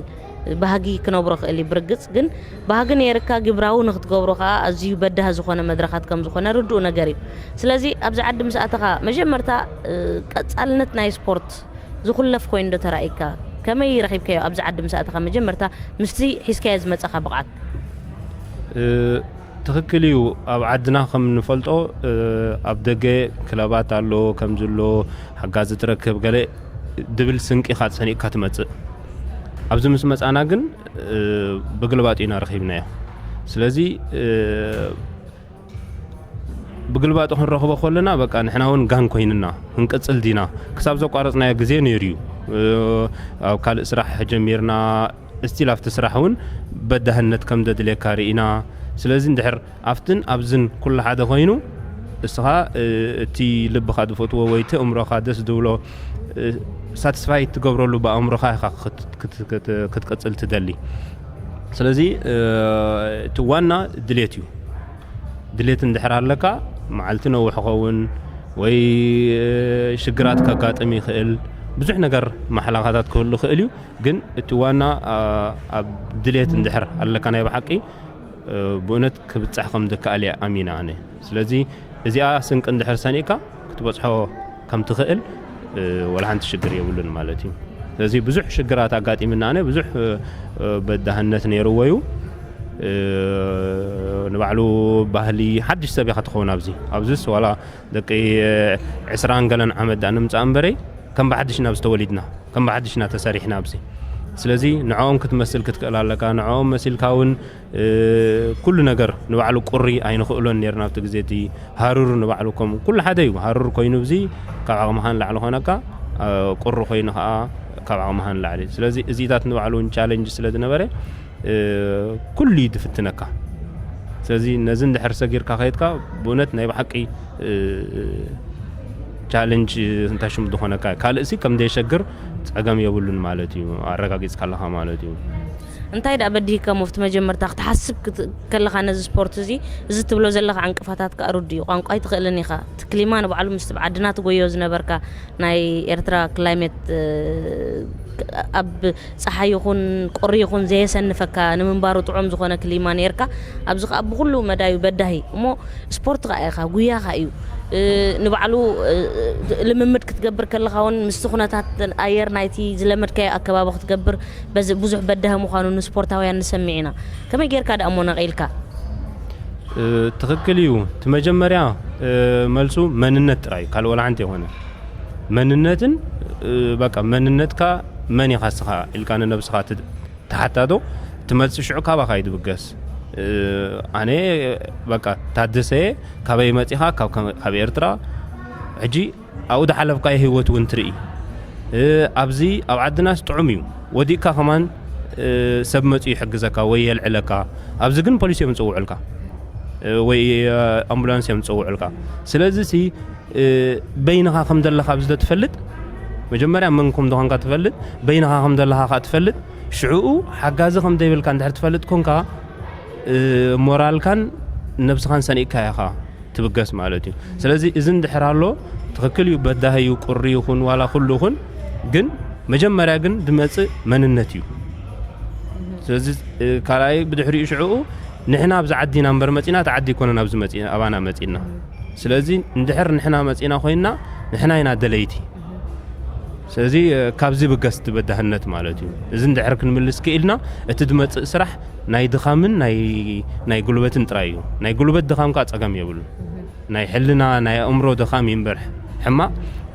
ባህጊ ክነብሮ ክእል እዩ። ብርግጽ ግን ባህጊ ነይርካ ግብራዊ ንክትገብሮ ከኣ ኣዝዩ በዳህ ዝኾነ መድረኻት ከም ዝኾነ ርዱእ ነገር እዩ። ስለዚ ኣብዚ ዓዲ ምስ ኣተኻ መጀመርታ ቀጻልነት ናይ ስፖርት ዝኹለፍ ኮይኑ ዶ ተራእይካ? ከመይ ረኺብካዮ ኣብዚ ዓዲ ምስ ኣተኻ መጀመርታ ምስቲ ሒዝካዮ ዝመጻኻ ብቕዓት? ትኽክል እዩ። ኣብ ዓድና ከም ንፈልጦ ኣብ ደገ ክለባት ኣሎ ከም ዝሎ ሓጋዚ ትረክብ ገለ ድብል ስንቂ ኢኻ ሰኒቕካ ትመጽእ። ኣብዚ ምስ መጻና ግን ብግልባጡ ኢና ረኺብናዮ። ስለዚ ብግልባጡ ክንረኽቦ ከለና በቃ ንሕና እውን ጋን ኮይንና ክንቅጽል ዲና ክሳብ ዘቋረጽናዮ ግዜ ነይሩ እዩ። ኣብ ካልእ ስራሕ ጀሚርና እስቲል ኣብቲ ስራሕ እውን በዳህነት ከም ዘድልየካ ርኢና። ስለዚ እንድሕር ኣብትን ኣብዝን ኩሉ ሓደ ኮይኑ እስኻ እቲ ልብኻ ዝፈትዎ ወይ እቲ እምሮኻ ደስ ዝብሎ ሳትስፋይ ትገብረሉ ብኣእምሮኻ ኢኻ ክትቅጽል ትደሊ። ስለዚ እቲ ዋና ድሌት እዩ። ድሌት እንድሕር ኣለካ መዓልቲ ነውሕ ኸውን ወይ ሽግራት ከጋጥም ይኽእል። ብዙሕ ነገር ማሕላኻታት ክህሉ ይኽእል እዩ። ግን እቲ ዋና ኣብ ድሌት እንድሕር ኣለካ ናይ ብሓቂ ብእውነት ክብጻሕ ከም ዝከኣል እየ ኣሚነ ኣነ። ስለዚ እዚኣ ስንቂ እንድሕር ሰኒቕካ ክትበጽሖ ከም ትኽእል ወላ ሓንቲ ሽግር የብሉን ማለት እዩ። ስለዚ ብዙሕ ሽግራት ኣጋጢምና ኣነ ብዙሕ በዳህነት ነይርዎ እዩ። ንባዕሉ ባህሊ ሓድሽ ሰብ ኢኻ ትኸውን ኣብዚ ኣብዚስ ዋላ ደቂ ዕስራን ገለን ዓመት ዳ ንምጻእ እምበረይ ከም ብሓድሽ ናብ ዝተወሊድና ከም ብሓድሽና ተሰሪሕና ኣብዚ። ስለዚ ንዕኦም ክትመስል ክትክእል ኣለካ። ንዕኦም መሲልካ እውን ኩሉ ነገር ንባዕሉ ቁሪ ኣይንኽእሎን ነርና ኣብቲ ግዜ እቲ ሃሩር ንባዕሉ ከም ኩሉ ሓደ እዩ። ሃሩር ኮይኑ እዚ ካብ ዓቕምኻ ንላዕሊ ኮነካ ቁሪ ኮይኑ ከዓ ካብ ዓቕምኻ ንላዕሊ። ስለዚ እዚታት ንባዕሉ እውን ቻለንጅ ስለ ዝነበረ ኩሉ እዩ ዝፍትነካ። ስለዚ ነዚ እንድሕር ሰጊርካ ከይድካ ብእውነት ናይ ብሓቂ ቻለንጅ እንታይ ሽሙ ዝኾነካ ካልእሲ ከም ደየሸግር ጸገም የብሉን ማለት እዩ። ኣረጋጊጽካ ኣለኻ ማለት እዩ። እንታይ ደኣ በዲህካ ሞፍቲ መጀመርታ ክትሓስብ ከለኻ ነዚ ስፖርት እዚ እዚ ትብሎ ዘለኻ ዕንቅፋታት ከኣ ርዱ እዩ። ቋንቋ ኣይትኽእልን ኢኻ። እቲ ክሊማ ንባዕሉ ምስ ዓድና ትጎዮ ዝነበርካ ናይ ኤርትራ ክላይሜት ኣብ ጸሓይ ይኹን ቁሪ ይኹን ዘየሰንፈካ ንምንባሩ ጥዑም ዝኾነ ክሊማ ነርካ። ኣብዚ ከኣ ብኩሉ መዳዩ በዳሂ እሞ ስፖርት ከኣ ኢኻ፣ ጉያ ከኣ እዩ። ንባዕሉ ልምምድ ክትገብር ከለኻ እውን ምስቲ ኩነታት ኣየር ናይቲ ዝለመድካዮ ኣከባቢ ክትገብር በዚ ብዙሕ በዳሂ ምዃኑ ንስፖርታውያን ንሰምዕ ኢና። ከመይ ጌርካ ደኣ እሞ ነቒልካ? ትኽክል እዩ። እቲ መጀመርያ መልሱ መንነት ጥራይ እዩ፣ ካልእ ወላ ሓንቲ የኾነ። መንነትን በቃ መንነትካ መን ኢኻ ስኻ ኢልካ ንነብስኻ ትሓታቶ ትመጽእ ሽዑ ካባኻ እዩ ዝብገስ። ኣነ በቃ ታደሰየ ካበይ መጺኻ ካብ ኤርትራ ሕጂ ኣብኡ ዝሓለፍካዮ ህይወት እውን ትርኢ። ኣብዚ ኣብ ዓድናስ ጥዑም እዩ። ወዲቕካ ከማን ሰብ መጺኡ ይሕግዘካ ወይ የልዕለካ። ኣብዚ ግን ፖሊስ እዮም ዝጽውዑልካ ወይ ኣምቡላንስ እዮም ዝጽውዑልካ። ስለዚ ሲ በይንኻ ከም ዘለኻ ኣብዚ ትፈልጥ መጀመርያ መን ከም ዝኾንካ ትፈልጥ፣ በይንኻ ከም ዘለኻ ከኣ ትፈልጥ። ሽዕኡ ሓጋዚ ከም ዘይብልካ እንድሕር ትፈልጥ ኮንካ ሞራልካን ነብስኻን ሰኒእካ ኢኻ ትብገስ ማለት እዩ። ስለዚ እዚ እንድሕር ኣሎ ትኽክል እዩ፣ በዳሂ እዩ፣ ቁሪ ይኹን ዋላ ኩሉ ይኹን፣ ግን መጀመርያ ግን ዝመጽእ መንነት እዩ። ስለዚ ካልኣይ ብድሕሪኡ ሽዕኡ ንሕና ኣብዚ ዓዲ ኢና እምበር መጺና፣ እቲ ዓዲ ኣይኮነን ኣብዚ መጺ ኣባና መጺና። ስለዚ እንድሕር ንሕና መጺና ኮይንና ንሕና ኢና ደለይቲ። ስለዚ ካብዚ ብገስ እቲ በዳህነት ማለት እዩ። እዚ እንድሕር ክንምልስ ክኢልና እቲ ዝመጽእ ስራሕ ናይ ድኻምን ናይ ጉልበትን ጥራይ እዩ። ናይ ጉልበት ድኻም ከኣ ጸገም የብሉን። ናይ ሕልና ናይ ኣእምሮ ድኻም እዩ እምበር ሕማቕ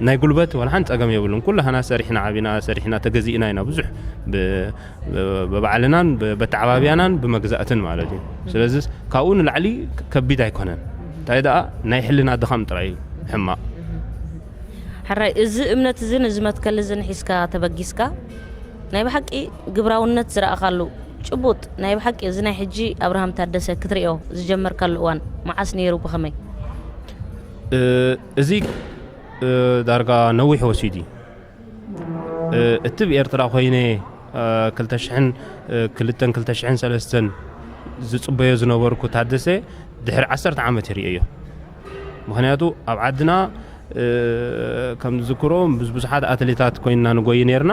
ናይ ጉልበት ወላ ሓንቲ ጸገም የብሉን። ኩላህና ሰሪሕና ዓቢና ሰሪሕና ተገዚእና ኢና ብዙሕ ብባዕልናን በተዓባብያናን ብመግዛእትን ማለት እዩ። ስለዚ ካብኡ ንላዕሊ ከቢድ ኣይኮነን። እንታይ ደኣ ናይ ሕልና ድኻም ጥራይ እዩ ሕማቕ። ሕራይ እዚ እምነት እዝን እዚ መትከል እዝን ሒዝካ ተበጊስካ ናይ ብሓቂ ግብራውነት ዝረኣኻሉ ጭቡጥ ናይ ብሓቂ እዚ ናይ ሕጂ ኣብርሃም ታደሰ ክትሪኦ ዝጀመርካሉ እዋን መዓስ ነይሩ ብኸመይ? እዚ ዳርጋ ነዊሕ ወሲዱ እዩ። እቲ ብኤርትራ ኮይነ ክልተ ሽሕን ክልተን ክልተ ሽሕን ሰለስተን ዝጽበዮ ዝነበርኩ ታደሰ ድሕሪ ዓሰርተ ዓመት ይርእዮ። ምኽንያቱ ኣብ ዓድና ከም ዝዝክሮ ምስ ብዙሓት ኣትሌታት ኮይንና ንጎይ ነርና።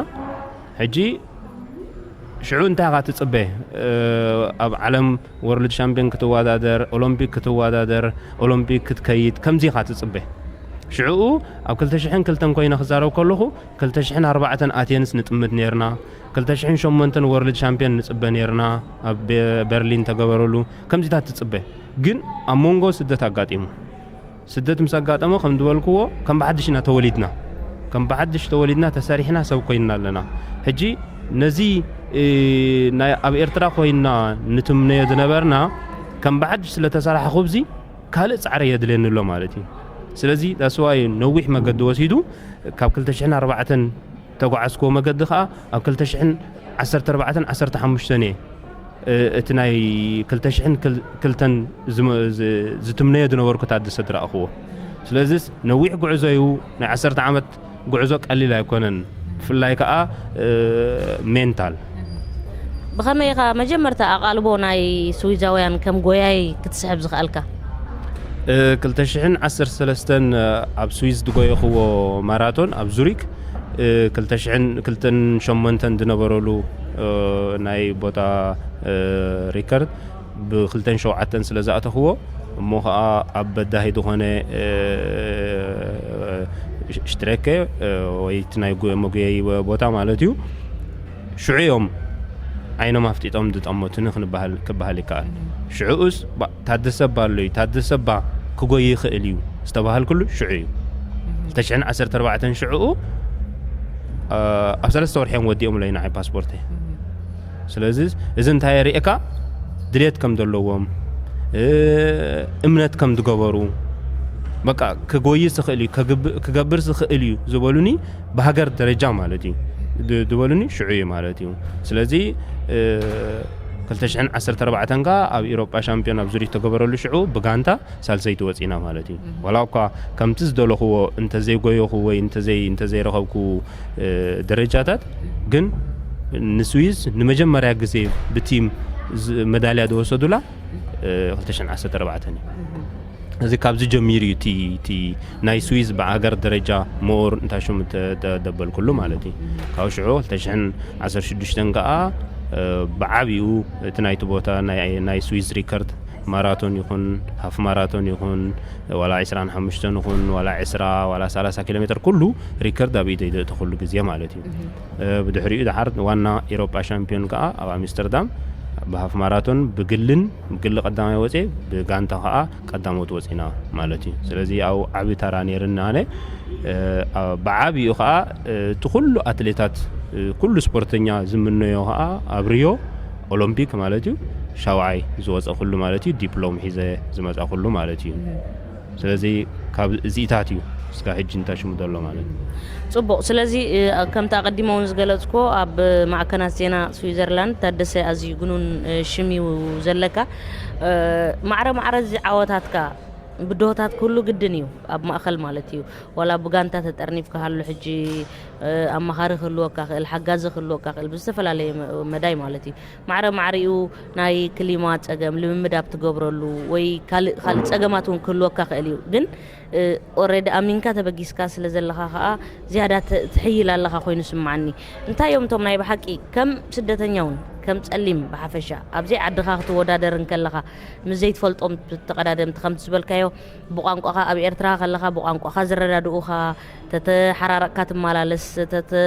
ሕጂ ሽዑ እንታይ ኢኻ ትጽበ? ኣብ ዓለም ወርልድ ሻምፒዮን ክትወዳደር፣ ኦሎምፒክ ክትወዳደር፣ ኦሎምፒክ ክትከይድ ከምዚ ኢኻ ትጽበ። ሽዕኡ ኣብ ክልተ ሽሕን ክልተን ኮይነ ክዛረብ ከለኹ ክልተ ሽሕን ኣርባዕተን ኣቴንስ ንጥምት ነርና። ክልተ ሽሕን ሸሞንተን ወርልድ ሻምፒዮን ንጽበ ነርና ኣብ በርሊን ተገበረሉ። ከምዚታት ትጽበ ግን ኣብ መንጎ ስደት ኣጋጢሙ። ስደት ምስ ኣጋጠመ ከም ዝበልክዎ ከም ብሓድሽ ኢና ተወሊድና። ከም ብሓድሽ ተወሊድና ተሰሪሕና ሰብ ኮይንና ኣለና። ሕጂ ነዚ ኣብ ኤርትራ ኮይንና ንትምነዮ ዝነበርና ከም ብሓድሽ ስለተሰራሕኹ ብዚ ካልእ ጻዕሪ የድልየኒ ኣሎ ማለት እዩ። ስለዚ that's why ነዊሕ መገዲ ወሲዱ ካብ ክልተ ሽሕን ኣርባዕተን ተጓዓዝክዎ መገዲ ከኣ ኣብ ክልተ ሽሕን ዓሰርተ ኣርባዕተን ዓሰርተ ሓሙሽተን እየ እቲ ናይ ክልተ ሽሕን ክልተን ዝትምነዮ ዝነበርኩ ታደሰ ዝረኣኽዎ። ስለዚስ ነዊሕ ጉዕዞ እዩ። ናይ ዓሰርተ ዓመት ጉዕዞ ቀሊል ኣይኮነን። ብፍላይ ከኣ ሜንታል። ብኸመይ ኢኻ መጀመርታ ኣቓልቦ ናይ ስዊዛውያን ከም ጎያይ ክትስሕብ ዝኸኣልካ? ክልተ ሽሕን ዓሰርተ ሰለስተን ኣብ ስዊዝ ዝጎየኽዎ ማራቶን ኣብ ዙሪክ ክልተ ሽሕን ክልተን ሸሞንተን ዝነበረሉ ናይ ቦታ ሪከርድ ብክልተን ሸውዓተን ስለ ዝኣተኽዎ እሞ ከዓ ኣብ በዳሂ ዝኾነ ሽትረከ ወይ እቲ ናይ መጉየይ ቦታ ማለት እዩ ሽዑ እዮም ዓይኖም ኣፍጢጦም ዝጠመቱኒ ክንበሃል ክበሃል ይከኣል። ሽዑኡስ ታደሰ እባ ኣሎ እዩ፣ ታደሰ እባ ክጎይ ይኽእል እዩ ዝተባሃልኩሉ ሽዑ እዩ። ክልተ ሽሕን ዓሰርተ ኣርባዕተን ሽዑኡ ኣብ ሰለስተ ወርሒ እዮም ወዲኦምለይ ንዓይ ፓስፖርተይ። ስለዚ እዚ እንታይ የርእየካ? ድሌት ከም ዘለዎም እምነት ከም ዝገበሩ በቃ ክጎይስ ይኽእል እዩ ክገብርስ ይኽእል እዩ ዝበሉኒ ብሃገር ደረጃ ማለት እዩ ዝበሉኒ ሽዑ እዩ ማለት እዩ። ስለዚ ክልተ ሽሕን ዓሰርተ ኣርባዕተን ከኣ ኣብ ኤሮጳ ሻምፒዮን ኣብ ዙሪክ ተገበረሉ ሽዑ ብጋንታ ሳልሰይቲ ወጺና ማለት እዩ። ዋላ እኳ ከምቲ ዝደለኹዎ እንተዘይጎየኹ ወይ እንተዘይ-፣ እንተዘይረኸብኩ፣ እ፣ ደረጃታት፣ ግን ንስዊዝ ንመጀመርያ ግዜ ብቲም ዝ-፣ መዳልያ ዝወሰዱላ፣ እ፣ ክልተ ሽሕን ዓሰርተ ኣርባዕተን እዩ። እዚ ካብዚ ጀሚሩ እዩ እቲ፣ እቲ ናይ ስዊዝ ብሃገር ደረጃ ምሁር እንታይ ሽሙ ተ-፣ ተ-፣ ደበልኩሉ ማለት እዩ። ካብ ሽዑ ክልተ ሽሕን ዓሰርተ ሽዱሽተን ከኣ፣ እ፣ ብዓቢኡ እቲ ናይቲ ቦታ ናይ፣ ናይ ስዊዝ ሪከርድ ማራቶን ይኹን፣ ሃፍ ማራቶን ይኹን፣ ዋላ ዕስራን ሓሙሽተን ይኹን፣ ዋላ ዕስራ፣ ዋላ ሰላሳ ኪሎ ሜትር፣ ኩሉ ሪከርድ ኣብ ኢደይ ዘእተኹሉ ግዜ ማለት እዩ። እ፣ ብድሕሪኡ ደሓር ዋና ኤሮጳ ሻምፒዮን ከኣ ኣብ ኣምስተርዳም ብሃፍ ማራቶን ብግልን፣ ብግሊ ቀዳማይ ወጼ፣ ብጋንታ ከኣ ቀዳሞት ወጺና ማለት እዩ። ስለዚ ኣብ ዓቢ ተራ ነይርና ኣነ፣ እ፣ ኣብ፣ ብዓቢኡ ከኣ፣ እ፣ እቲ ኩሉ ኣትሌታት፣ እ፣ ኩሉ ስፖርተኛ ዝምነዮ ከኣ ኣብ ሪዮ ኦሎምፒክ ማለት እዩ፣ ሻውዓይ ዝወጸ ኩሉ ማለት እዩ፣ ዲፕሎም ሒዘ ዝመጻ ኩሉ ማለት እዩ። ስለዚ ካብ እዚኢታት እዩ እስካ ሕጂ እንታይ ሽሙ ዘሎ ማለት እዩ። ጽቡቕ። ስለዚ፣ እ፣ ከምቲ ኣቐዲመ እውን ዝገለጽኩዎ፣ ኣብ ማዕከናት ዜና ስዊዘርላንድ ታደሰ ኣዝዩ ግኑን፣ እ፣ ሽም እዩ ዘለካ። እ፣ ማዕረ ማዕረ እዚ ዓወታትካ ብድሆታት ክህሉ ግድን እዩ፣ ኣብ ማእከል ማለት እዩ። ዋላ ብጋንታ ተጠርኒፍካ ሃሉ ሕጂ፣ እ፣ ኣማኻሪ ክህልወካ ክእል፣ ሓጋዚ ክህልወካ ክእል፣ ብዝተፈላለየ መ-፣ መዳይ ማለት እዩ። ማዕረ ማዕሪኡ ናይ ክሊማ ጸገም፣ ልምምድ ኣብ ትገብረሉ ወይ ካልእ፣ ካልእ ጸገማት እውን ክህልወካ ክእል እዩ። ግን፣ እ፣ ኦሬዲ ኣሚንካ ተበጊስካ ስለ ዘለኻ ከኣ ዝያዳ ተ-፣ ትሕይል ኣለኻ ኮይኑ ስምዓኒ። እንታይ እዮም እቶም ናይ ብሓቂ ከም ስደተኛ እውን፣ ከም ጸሊም ብሓፈሻ፣ ኣብዘይ ዓድኻ ክትወዳደር እንከለኻ፣ ምስ ዘይትፈልጦም ተቐዳደምቲ ከምቲ ዝበልካዮ፣ ብቋንቋኻ ኣብ ኤርትራ ከለኻ ብቋንቋኻ ዝረዳድኡኻ፣ ተተሓራረቕካ ትመላለስ፣ ተተ-፣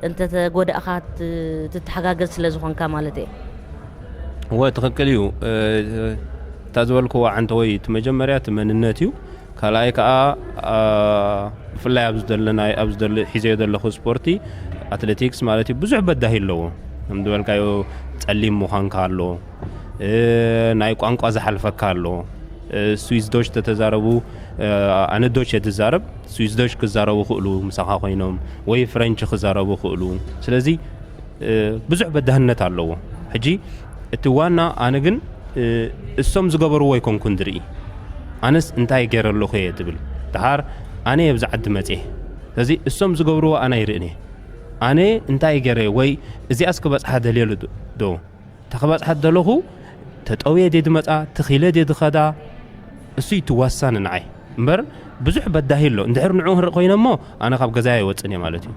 እንተተጎዳእኻ ት-፣ ትተሓጋገዝ ስለ ዝኾንካ ማለት እየ። እወ፣ ትኽክል እዩ። እ፣ እታ ዝበልክዎ ዓንተ ወይ እቲ መጀመርያ እቲ መንነት እዩ። ካልኣይ ከኣ፣ ኣ፣ ብፍላይ ኣብዚ ዘለናይ-፣ ኣብዚ ዘለ-፣ ሒዘዮ ዘለኹ ስፖርቲ ኣትሌቲክስ ማለት እዩ፣ ብዙሕ በዳሂ ኣለዎ። ከም ዝበልካዮ ጸሊም ምዃንካ ኣሎ፣ እ፣ ናይ ቋንቋ ዝሓልፈካ ኣሎ። እ፣ ስዊዝ ዶች ተተዛረቡ፣ እ፣ ኣነ ዶች እየ ዝዛረብ፣ ስዊዝ ዶች ክዛረቡ ክእሉ ምሳኻ ኮይኖም፣ ወይ ፍረንች ክዛረቡ ክእሉ። ስለዚ፣ እ፣ ብዙሕ በዳህነት ኣለዎ። ሕጂ እቲ ዋና ኣነ ግን፣ እ፣ እሶም ዝገበርዎ ኣይኮንኩን ዝርኢ። ኣነስ እንታይ ገይረ ኣለኹ እየ ዝብል። ደሓር ኣነ ኣብዚ ዓዲ መጽየ። ስለዚ እሶም ዝገብርዎ ኣነ ኣይርእን እየ። ኣነ እንታይ ገይረ ወይ እዚኣስ ክበጽሓ ደልየሉ ዶ? ዶ? እታ ክበጽሓ ደለኹ ተጠውየ ድየ ዝመጻ፣ ተኺለ ድየ ዝኸዳ? እሱ እዩ እቲ ዋሳኒ ንዓይ። እምበር ብዙሕ በዳሂ ኣሎ። እንድሕር ንዕኡ ክርኢ ኮይነ እሞ ኣነ ካብ ገዛይ ኣይወጽን እየ ማለት እዩ።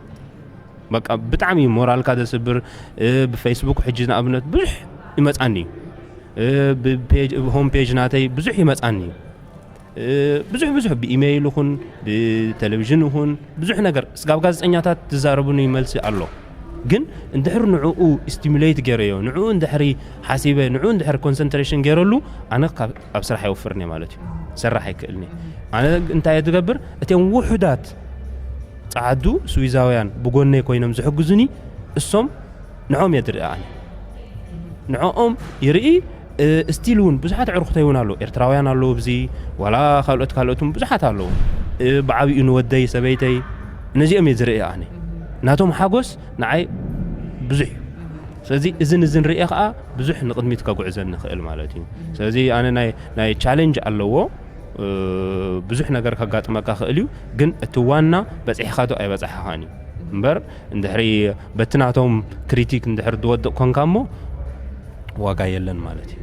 በቃ ብጣዕሚ ሞራልካ ዘስብር፣ እ፣ ብፌስቡክ ሕጂ ንኣብነት ብዙሕ ይመጻኒ እዩ። እ፣ ብፔጅ፣ ሆም ፔጅ ናተይ ብዙሕ ይመጻኒ እዩ። እ፣ ብዙሕ ብዙሕ ብኢሜይል ይኹን ብቴሌቪዥን ይኹን ብዙሕ ነገር፣ ስጋብ ጋዜጠኛታት ዝዛረቡኒ መልሲ ኣሎ። ግን እንድሕር ንዕኡ ስቲሙሌት ገይረዮ፣ ንዕኡ እንድሕሪ ሓሲበ፣ ንዕኡ እንድሕር ኮንሰንትሬሽን ገይረሉ፣ ኣነ ካብ፣ ኣብ ስራሕ ኣይወፍርን እየ ማለት እዩ። ሰራሕ ኣይክእልን እየ። ኣነ እንታይ እየ ዝገብር? እቶም ውሑዳት ጸዓዱ ስዊዛውያን ብጎነይ ኮይኖም ዝሕግዙኒ፣ እሶም ንዕኦም እየ ዝርኢ ኣነ። ንዕኦም ይርኢ፣ እ፣ ስቲል እውን ብዙሓት ኣዕሩኽተይ እውን ኣለዉ። ኤርትራውያን ኣለዉ ኣብዚ፣ ዋላ ካልኦት ካልኦት እውን ብዙሓት ኣለዉ። እ፣ ብዓቢኡ ንወደይ፣ ሰበይተይ፣ ነዚኦም እየ ዝርኢ ኣነ። ናቶም ሓጎስ ንዓይ ብዙሕ እዩ። ስለዚ እዝን እዝን ርእየ ኸኣ ብዙሕ ንቕድሚት ከጉዕዘኒ ይኽእል ማለት እዩ። ስለዚ ኣነ ናይ፣ ናይ ቻሌንጅ ኣለዎ። እ፣ ብዙሕ ነገር ከጋጥመካ ክእል እዩ፣ ግን እቲ ዋና በጺሕካ ዶ ኣይበጻሕኻን እዩ። እምበር እንድሕሪ በቲ ናቶም ክሪቲክ እንድሕር ዝወድቕ ኮንካ እሞ ዋጋ የለን ማለት እዩ።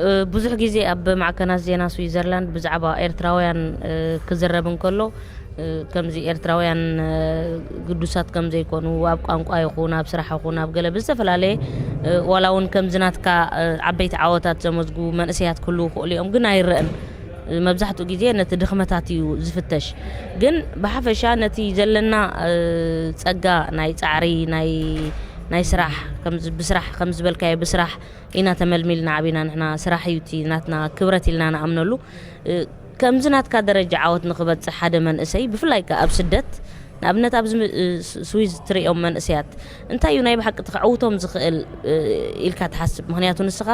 እ፣ ብዙሕ ግዜ ኣብ ማዕከናት ዜና ስዊዘርላንድ ብዛዕባ ኤርትራውያን፣ እ፣ ክዝረብ እንከሎ፣ እ፣ ከምዚ ኤርትራውያን፣ እ፣ ግዱሳት ከም ዘይኮኑ፣ ኣብ ቋንቋ ይኹን፣ ኣብ ስራሕ ይኹን፣ ኣብ ገለ ብዝተፈላለየ፣ እ፣ ዋላ እውን ከምዚ ናትካ፣ እ፣ ዓበይቲ ዓወታት ዘመዝግቡ መንእሰያት ክህልዉ ይኽእሉ እዮም፣ ግን ኣይረአን። እ፣ መብዛሕትኡ ግዜ ነቲ ድኽመታት እዩ ዝፍተሽ። ግን ብሓፈሻ ነቲ ዘለና፣ እ፣ ጸጋ ናይ ጻዕሪ፣ ናይ፣ ናይ ስራሕ፣ ከምዚ ብስራሕ ከም ዝበልካዮ፣ ብስራሕ ኢና ተመልሚልና ዓቢና ንሕና። ስራሕ እዩ እቲ ናትና ክብረት ኢልና ንኣምነሉ። እ፣ ከምዚ ናትካ ደረጃ ዓወት ንኽበጽሕ ሓደ መንእሰይ፣ ብፍላይ ከኣ ኣብ ስደት፣ ንኣብነት ኣብዚ ም-፣ እ፣ ስ-፣ ስዊዝ ትርእዮም መንእሰያት፣ እንታይ እዩ ናይ ብሓቂ እቲ ከዕውቶም ዝኽእል፣ እ፣ ኢልካ ትሓስብ? ምኽንያቱ ንስኻ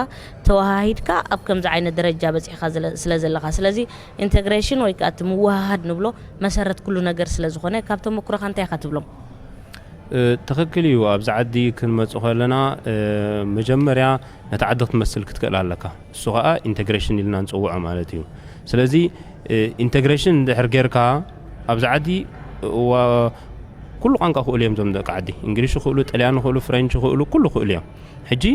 ተወሃሂድካ ኣብ ከምዚ ዓይነት ደረጃ በጺሕካ ዝለ-፣ ስለ ዘለኻ። ስለዚ ኢንተግሬሽን ወይ ከኣ እቲ ምውህሃድ ንብሎ መሰረት ኩሉ ነገር ስለ ዝኾነ፣ ካብ ተመኩሮኻ እንታይ ኢኻ ትብሎም? ትኽክል እዩ። ኣብዚ ዓዲ ክንመጽእ ከለና መጀመርያ ነቲ ዓዲ ክትመስል ክትክእል ኣለካ። እሱ ኸኣ ኢንተግሬሽን ኢልና ንጽውዖ ማለት እዩ። ስለዚ ኢንተግሬሽን እንድሕር ጌርካ ኣብዚ ዓዲ ኩሉ ቋንቋ ክእሉ እዮም እዞም ደቂ ዓዲ። እንግሊሽ ይኽእሉ፣ ጥልያን ይኽእሉ፣ ፍሬንች ይኽእሉ፣ ኩሉ ክእሉ እዮም። ሕጂ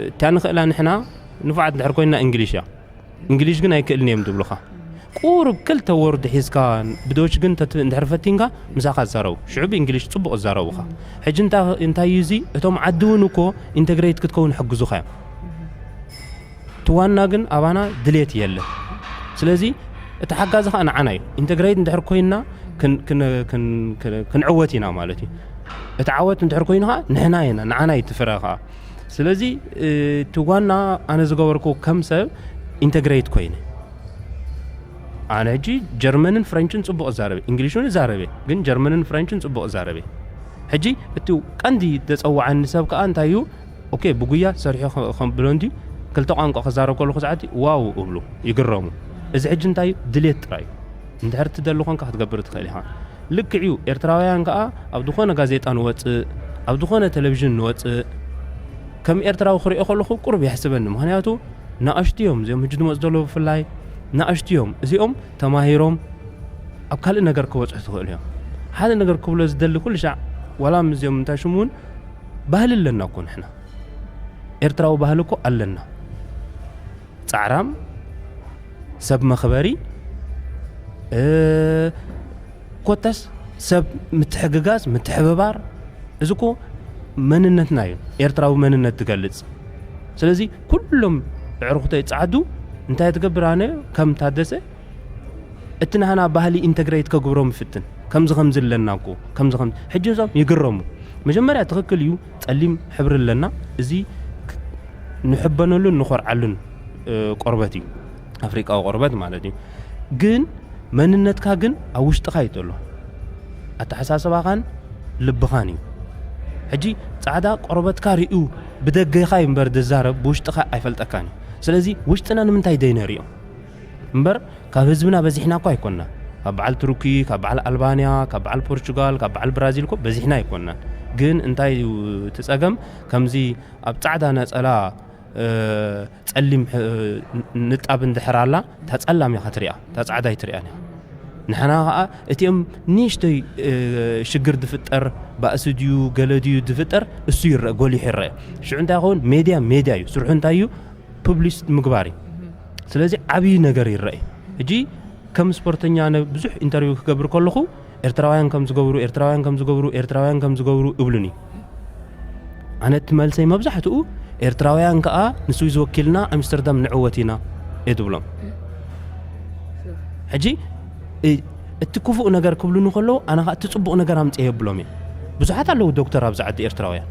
እታ ንኽእላ ንሕና ንፉዓት እንድሕር ኮይንና እንግሊሽ እያ። እንግሊሽ ግን ኣይክእልን እዮም ዝብሉኻ። ቁሩብ ክልተ ወርድ ሒዝካ ብዶች ግን እንድሕር ፈቲንካ ምሳኻ ዝዛረቡ። ሽዑ ብእንግሊሽ ጽቡቕ ዝዛረቡኻ። ሕጂ እንታይ እዩ እዚ? እቶም ዓዲ እውን እኮ ኢንተግሬት ክትከውን ይሕግዙኻ እዮም። እቲ ዋና ግን ኣባና ድሌት የለን። ስለዚ እቲ ሓጋዚ ኸዓ ንዓና እዩ። ኢንተግሬት እንድሕር ኮይንና ክንዕወት ኢና ማለት እዩ። እቲ ዓወት እንድሕር ኮይኑ ኸዓ ንሕና ኢና፣ ንዓና እዩ እቲ ፍረ ኸዓ። ስለዚ እቲ ዋና ኣነ ዝገበርኩ ከም ሰብ ኢንተግሬት ኮይነ ኣነ ሕጂ ጀርመንን ፍሬንችን ጽቡቕ እዛረበ፣ እንግሊሽ እውን እዛረበ፣ ግን ጀርመንን ፍሬንችን ጽቡቕ እዛረበ። ሕጂ እቲ ቀንዲ ዘጸውዓኒ ሰብ ከኣ እንታይ እዩ? ኦኬ፣ ብጉያ ሰሪሑ ከም ብሎ እንዲ ክልተ ቋንቋ ክዛረብ ከለኹ ሰዓት ዋው እብሉ፣ ይግረሙ። እዚ ሕጂ እንታይ እዩ? ድሌት ጥራይ እዩ። እንድሕር ትደሊ ኮንካ ክትገብር ትኽእል ኢኻ። ልክዕ እዩ፣ ኤርትራውያን ከኣ ኣብ ዝኾነ ጋዜጣ ንወጽእ፣ ኣብ ዝኾነ ቴሌቪዥን ንወጽእ፣ ከም ኤርትራዊ ክሪኦ ከለኹ ቁሩብ የሕስበኒ። ምኽንያቱ ንኣሽቱ እዮም እዚኦም ሕጂ ዝመጹ ዘለዉ፣ ብፍላይ ንኣሽቱ እዮም። እዚኦም ተማሂሮም ኣብ ካልእ ነገር ክበጽሑ ትኽእሉ እዮም። ሓደ ነገር ክብሎ ዝደሊ ኩሉ ሻዕ ዋላ ምስዚኦም እንታይ ሽሙ እውን ባህሊ ኣለና እኮ ንሕና። ኤርትራዊ ባህሊ እኮ ኣለና። ጻዕራም፣ ሰብ መኽበሪ፣ ኮታስ ሰብ ምትሕግጋዝ፣ ምትሕብባር፣ እዚ እኮ መንነትና እዩ። ኤርትራዊ መንነት ትገልጽ። ስለዚ ኩሎም ኣዕሩኽተይ ጻዕዱ እንታይ ትገብር? ኣነ ከም ታደሰ እቲ ናህና ባህሊ ኢንተግሬት ከግብሮም ይፍትን። ከምዚ ከምዚ ኣለና እኮ፣ ከምዚ ከምዚ። ሕጂ እዞም ይግረሙ። መጀመርያ ትኽክል እዩ፣ ጸሊም ሕብሪ ኣለና። እዚ ንሕበነሉን ንኾርዓሉን ቆርበት እዩ፣ ኣፍሪቃዊ ቆርበት ማለት እዩ። ግን መንነትካ ግን ኣብ ውሽጥኻ እዩ ዘሎ፣ ኣተሓሳስባኻን ልብኻን እዩ። ሕጂ ጻዕዳ ቆርበትካ ርእዩ ብደገኻ እዩ እምበር ዝዛረብ፣ ብውሽጥኻ ኣይፈልጠካን እዩ። ስለዚ ውሽጥና ንምንታይ ዘይነርእዮ እምበር ካብ ህዝብና በዚሕና እኮ ኣይኮንና። ካብ በዓል ቱርኪ፣ ካብ በዓል ኣልባንያ፣ ካብ በዓል ፖርቹጋል፣ ካብ በዓል ብራዚል እኮ በዚሕና ኣይኮንናን። ግን እንታይ እዩ እቲ ጸገም? ከምዚ ኣብ ጻዕዳ ነጸላ ጸሊም ንጣብ እንድሕር ኣላ፣ እታ ጸላም ኢኻ ትሪኣ፣ እታ ጻዕዳ ኣይትሪኣን ኢኻ። ንሕና ኸኣ እቲኦም ንእሽተይ ሽግር ዝፍጠር ባእሲ ድዩ ገለ ድዩ ዝፍጠር እሱ ይረአ፣ ጎሊሑ ይረአ። ሽዑ እንታይ ይኸውን? ሜድያ ሜድያ እዩ፣ ስርሑ እንታይ እዩ? ፕብሊስ ምግባር እዩ። ስለዚ ዓብዪ ነገር ይረአ። ሕጂ ከም ስፖርተኛ ብዙሕ ኢንተርቪው ክገብር ከለኹ ኤርትራውያን ከም ዝገብሩ፣ ኤርትራውያን ከም ዝገብሩ፣ ኤርትራውያን ከም ዝገብሩ እብሉኒ። ኣነ እቲ መልሰይ መብዛሕትኡ ኤርትራውያን ከኣ ንስዊዝ ወኪልና ኣምስተርዳም ንዕወት ኢና እየ ዝብሎም። ሕጂ እቲ ክፉእ ነገር ክብሉኒ ከለዉ ኣነ ከኣ እቲ ጽቡቕ ነገር ኣምጽእ የብሎም እየ። ብዙሓት ኣለዉ ዶክተር ኣብዚ ዓዲ ኤርትራውያን፣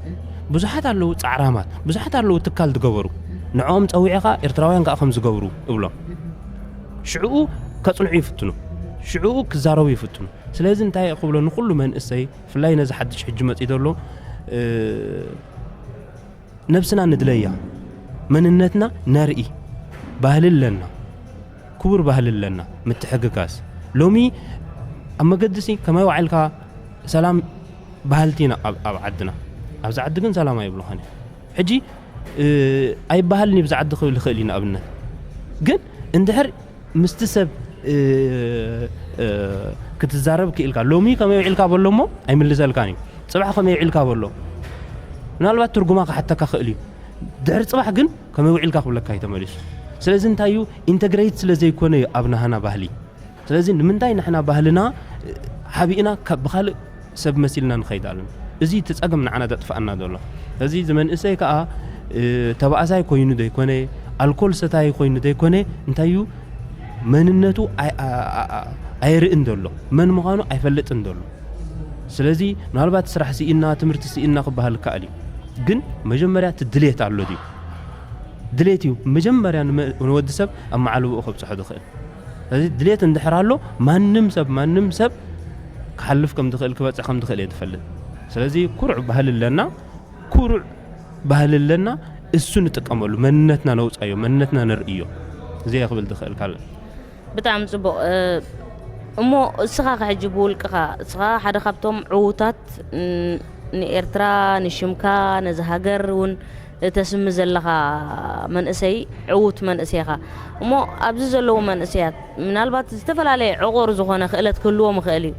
ብዙሓት ኣለዉ ጻዕራማት፣ ብዙሓት ኣለዉ ትካል ዝገበሩ። ንዕኦም ጸዊዕኻ ኤርትራውያን ከኣ ከም ዝገብሩ እብሎም። ሽዕኡ ከጽንዑ ይፍትኑ፣ ሽዕኡ ክዛረቡ ይፍትኑ። ስለዚ እንታይ ክብሎ ንኹሉ መንእሰይ ብፍላይ ነዚ ሓድሽ ሕጂ መጺኡ ዘሎ ነብስና ንድለያ፣ መንነትና ነርኢ። ባህሊ ኣለና፣ ክቡር ባህሊ ኣለና፣ ምትሕግጋዝ። ሎሚ ኣብ መገድሲ ከመይ ዋዕልካ ሰላም በሃልቲ ኢና ኣብ ዓድና። ኣብዚ ዓዲ ግን ሰላም ኣይብሉኻን እዮም። ሕጂ ኣይበሃልን እዩ ብዚ ዓዲ ክብል ይኽእል እዩ ንኣብነት። ግን እንድሕር ምስቲ ሰብ ክትዛረብ ክኢልካ፣ ሎሚ ከመይ ውዒልካ በሎ እሞ ኣይምልሰልካን እዩ። ጽባሕ ከመይ ውዒልካ በሎ፣ ምናልባት ትርጉማ ክሓተካ ክእል እዩ። ድሕሪ ጽባሕ ግን ከመይ ውዒልካ ክብለካ እዩ ተመሊሱ። ስለዚ እንታይ እዩ? ኢንተግሬት ስለ ዘይኮነ እዩ ኣብ ናህና ባህሊ። ስለዚ ንምንታይ ንሕና ባህልና ሓቢእና ብኻልእ ሰብ መሲልና ንኸይድ ኣለና? እዚ እቲ ጸገም ንዓና ዘጥፍኣና ዘሎ። እዚ ዝመንእሰይ ከኣ ተባእሳይ ኮይኑ ዘይኮነ፣ ኣልኮል ሰታይ ኮይኑ ዘይኮነ፣ እንታይ እዩ መንነቱ ኣየርእን ዘሎ፣ መን ምዃኑ ኣይፈልጥን ዘሎ። ስለዚ ምናልባት ስራሕ ስኢና፣ ትምህርቲ ስኢና ክበሃል ይከኣል እዩ። ግን መጀመርያ እቲ ድሌት ኣሎ ድዩ? ድሌት እዩ መጀመርያ ንወዲ ሰብ ኣብ መዓልቦኡ ከብጽሖ ዝኽእል። ስለዚ ድሌት እንድሕር ኣሎ ማንም ሰብ ማንም ሰብ ክሓልፍ ከም ዝኽእል ክበጽሕ ከም ዝኽእል እየ ዝፈልጥ። ስለዚ ኩሩዕ ባህሊ ኣለና፣ ኩሩዕ ባህሊ ኣለና፣ እሱ ንጥቀመሉ፣ መንነትና ነውጻዮ፣ መንነትና ነርእዮ። እዚ እየ ክብል ዝኽእል ካልእ። ብጣዕሚ ጽቡቕ። እሞ እስኻ ከ ሕጂ ብውልቅኻ፣ እስኻ ሓደ ካብቶም ዕዉታት፣ ን-፣ ንኤርትራ፣ ንሽምካ፣ ነዚ ሃገር እውን እተስሚ ዘለኻ መንእሰይ፣ ዕዉት መንእሰይ ኢኻ። እሞ ኣብዚ ዘለዉ መንእሰያት ምናልባት ዝተፈላለየ ዕቑር ዝኾነ ክእለት ክህልዎም ይኽእል እዩ።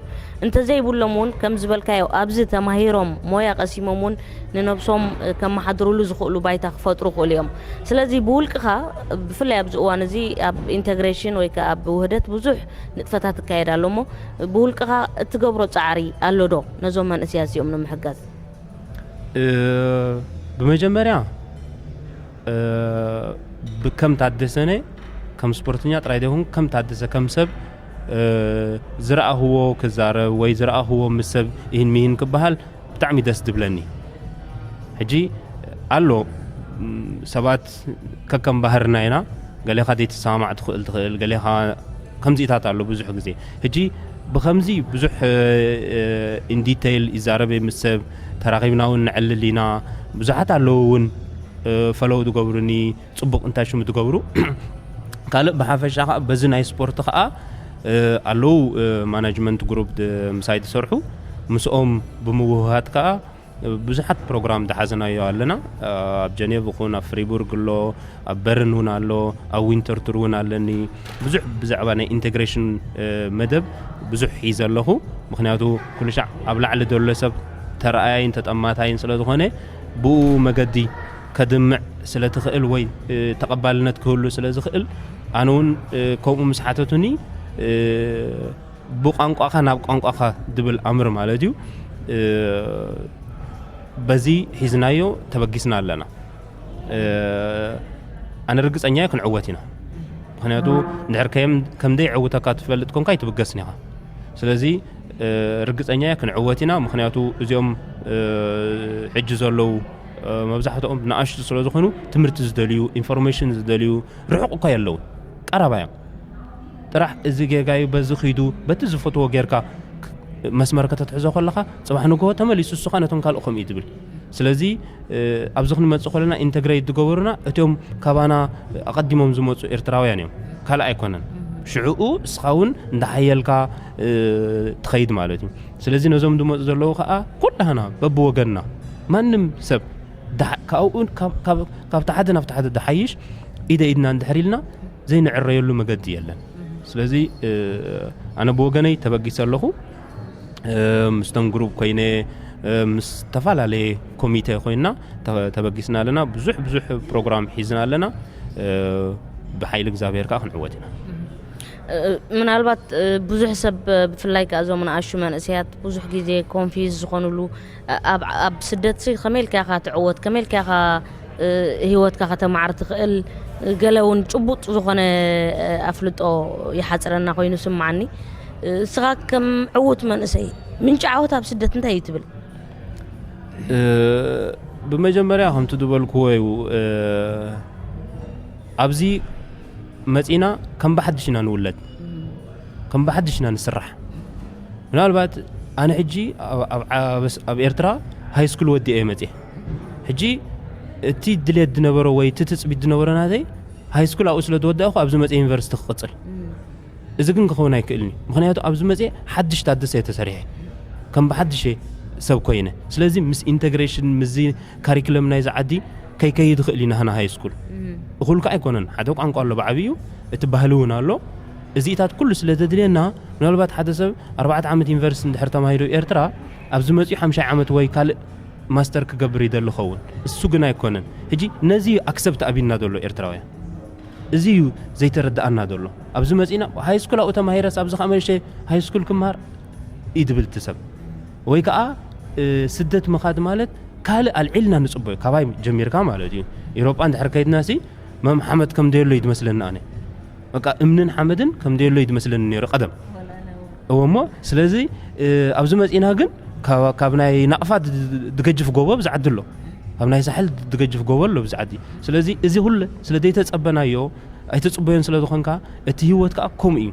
እንተዘይብሎም እውን ከም ዝበልካዮ ኣብዚ ተማሂሮም ሞያ ቀሲሞም እውን ንነብሶም ከመሓድሩሉ ዝኽእሉ ባይታ ክፈጥሩ ይኽእሉ እዮም። ስለዚ ብውልቅኻ ብፍላይ ኣብዚ እዋን እዚ ኣብ ኢንተግሬሽን ወይ ከኣ ኣብ ውህደት ብዙሕ ንጥፈታት ይካየድ ኣሎ እሞ ብውልቅኻ እትገብሮ ጻዕሪ ኣሎ ዶ ነዞም መንእሰያት እዚኦም ንምሕጋዝ? እ፣ ብመጀመርያ እ፣ ብ-፣ ከም ታደሰነ ከም ስፖርተኛ ጥራይ ዘይኮን ከም ታደሰ ከም ሰብ እ፣ ዝረኣኽዎ ክዛረብ ወይ ዝረኣኽዎ ምስ ሰብ ይህን ሚህን ክበሃል ብጣዕሚ ደስ ዝብለኒ። ሕጂ ኣሎ ም፣ ሰባት ከከም ባህርና ኢና። ገሌኻ ዘይትሰማማዕ ትኽእል ትኽእል፣ ገሌኻ ከምዚታት ኣሎ ብዙሕ ግዜ። ሕጂ ብኸምዚ ብዙሕ እ፣ እ፣ ኢንዲቴይል ይዛረብ ምስ ሰብ ተራኺብና እውን ንዕልል ኢና። ብዙሓት ኣለዉ እውን እ፣ ፈለው ዝገብሩኒ ጽቡቕ እንታይ ሽሙ ዝገብሩ ካልእ ብሓፈሻ ከዓ በዚ ናይ ስፖርት ከዓ እ፣ ኣለዉ እ፣ ማናጅመንት ግሩፕ ድ- ምሳይ ዝሰርሑ ምስኦም ብምውህሃድ ከዓ እ፣ ብዙሓት ፕሮግራም ዝሓዝናዮ ኣለና። እ፣ ኣብ ጀኔቭ ይኹን ኣብ ፍሪቡርግ ኣሎ፣ ኣብ በርን እውን ኣሎ፣ ኣብ ዊንተር ቱር እውን ኣለኒ። ብዙሕ ብዛዕባ ናይ ኢንቴግሬሽን እ፣ መደብ ብዙሕ ሒዘ ኣለኹ። ምክንያቱ ኩሉ ሻዕ ኣብ ላዕሊ ዘሎ ሰብ ተረኣያይን ተጠማታይን ስለ ዝኾነ ብኡ መገዲ ከድምዕ ስለ ትኽእል ወይ እ፣ ተቐባልነት ክህሉ ስለ ዝኽእል ኣነ እውን እ፣ ከምኡ ምስ ሓተቱኒ እ፣ ብቋንቋኻ ናብ ቋንቋኻ ድብል ኣምር ማለት እዩ። እ፣ በዚ ሒዝናዮ ተበጊስና ኣለና። እ፣ ኣነ ርግጸኛ እየ ክንዕወት ኢና። ምክንያቱ እንድሕር ከየም ከም ደይ ዕውተካ ትፈልጥ ኮንካ ኣይትብገስን ኢኻ። ስለዚ እ፣ ርግጸኛ እየ ክንዕወት ኢና። ምክንያቱ እዚኦም እ፣ ሕጂ ዘለዉ እ፣ መብዛሕትኦም ንኣሽቱ ስለ ዝኾኑ ትምህርቲ ዝደልዩ፣ ኢንፎርሜሽን ዝደልዩ ርሑቕ እኳ የለውን፣ ቀረባ እዮም። ጥራሕ እዚ ጌጋ እዩ፣ በዚ ኺዱ፣ በቲ ዝፈትዎ ጌርካ ክ-፣ መስመር ከተትሕዞ ከለኻ ጽባሕ ንግሆ ተመሊሱ እሱኻ ነቶም ካልእ ከምኡ እዩ ዝብል። ስለዚ እ፣ ኣብዚ ክንመጽእ ከለና ኢንተግሬት ዝገበሩና እቲኦም ካባና ኣቐዲሞም ዝመጹ ኤርትራውያን እዮም፣ ካልእ ኣይኮነን። ሽዕኡ እስኻ እውን እንዳሓየልካ እ፣ ትኸይድ ማለት እዩ። ስለዚ ነዞም ዝመጹ ዘለዉ ከዓ ኩላህና በብወገንና ማንም ሰብ ደሓ-፣ ካብኡ ካብ- ካብ- ካብቲ ሓደ ናብቲ ሓደ ዝሓይሽ ኢደ ኢድና እንድሕር ኢልና ዘይንዕረየሉ መገዲ የለን። ስለዚ እ፣ ኣነ ብወገነይ ተበጊሰ ኣለኹ። እ፣ ምስቶም ግሩፕ ኮይነ እ፣ ምስ ዝተፈላለየ ኮሚቴ ኮይና ተ- ተበጊስና ኣለና። ብዙሕ ብዙሕ ፕሮግራም ሒዝና ኣለና። እ፣ ብሓይሊ እግዚኣብሔር ከዓ ክንዕወት ኢና። እ፣ ምናልባት እ፣ ብዙሕ ሰብ እ፣ ብፍላይ ከዓ እዞም ንኣሹ መንእሰያት ብዙሕ ግዜ ኮንፊዝ ዝኾኑሉ እ፣ ኣብ ኣብ ስደት ሲ ከመይ ኢልካ ኢኻ ትዕወት፣ ከመይ ኢልካ ኢኻ እ፣ ህይወትካ ከተማዕር ትኽእል፣ ገለ እውን ጭቡጥ ዝኾነ እ፣ ኣፍልጦ ይሓፅረና ኮይኑ ስማዓኒ። እ፣ እስኻ ከም ዕዉት መንእሰይ ምንጪ ዓወት ኣብ ስደት እንታይ እዩ ትብል? እ፣ ብመጀመርያ ከምቲ ዝበልክዎ እዩ። እ፣ ኣብዚ መፂና ከም ብሓድሽ ኢና ንውለድ፣ ከም ብሓድሽ ኢና ንስራሕ። ምናልባት ኣነ ሕጂ ኣብ- ኣብ- ኣብ- ኣብ ኤርትራ ሃይ ስኩል ወዲኤ እየ መፅየ። ሕጂ እቲ ድሌት ዝነበሮ ወይ እቲ ትፅቢት ዝነበሮ ናተይ ሃይ ስኩል ኣብኡ ስለ ዝወዳእኹ ኣብዚ መፅየ ዩኒቨርሲቲ ክቕፅል። እዚ ግን ክኸውን ኣይክእልን እዩ። ምክንያቱ ኣብዚ መፅየ ሓድሽ ታደሰ እየ ተሰሪሐ፣ ከም ብሓድሽ እየ ሰብ ኮይነ። ስለዚ ምስ ኢንተግሬሽን ምስዚ ካሪክለም ናይዚ ዓዲ ከይከይድ ይኽእል እዩ ናህና ሃይ ስኩል። እኹል ከዓ ኣይኮነን። ሓደ ቋንቋ ኣሎ ብዓብዩ፣ እቲ ባህሊ እውን ኣሎ። እዚኢታት ኩሉ ስለ ዘድልየና ምናልባት ሓደ ሰብ ኣርባዕተ ዓመት ዩኒቨርሲቲ እንድሕር ተማሂሩ ኤርትራ ኣብዚ መፅኡ ሓምሻይ ዓመት ወይ ካልእ ማስተር ክገብር ይደሊ ኸውን። እሱ ግን ኣይኮነን። ሕጂ ነዚ ኣክሰፕት ኣቢልና ዘሎ ኤርትራውያን እዚ እዩ ዘይተረድኣና ዘሎ። ኣብዚ መፂና ሃይ ስኩል ኣብኡ ተማሂረስ ኣብዚ ከዓ መንሸ ሃይ ስኩል ክምሃር እዩ ድብል እቲ ሰብ። ወይ ከዓ እ፣ ስደት ምኻድ ማለት ካልእ ኣልዒልና ንፅበዮ ካባይ ጀሚርካ ማለት እዩ። ኤሮጳ እንድሕር ከይድና ሲ መም ሓመድ ከም ደየሎ እዩ ድመስለኒ ኣነ። በቃ እምንን ሓመድን ከም ደየሎ እዩ ድመስለኒ ነይሩ ቀደም። እወ እሞ ስለዚ እ፣ ኣብዚ መፂና ግን ካብ- ካብ ናይ ናቕፋ ድ- ድገጅፍ ጎቦ ብዛዓዲ ኣሎ፣ ካብ ናይ ሳሕል ድገጅፍ ጎቦ ኣሎ ብዛዓዲ። ስለዚ እዚ ኩሉ ስለ ዘይተፀበናዮ ኣይተፅበዮን ስለ ዝኾንካ እቲ ህይወት ከዓ ከምኡ እዩ።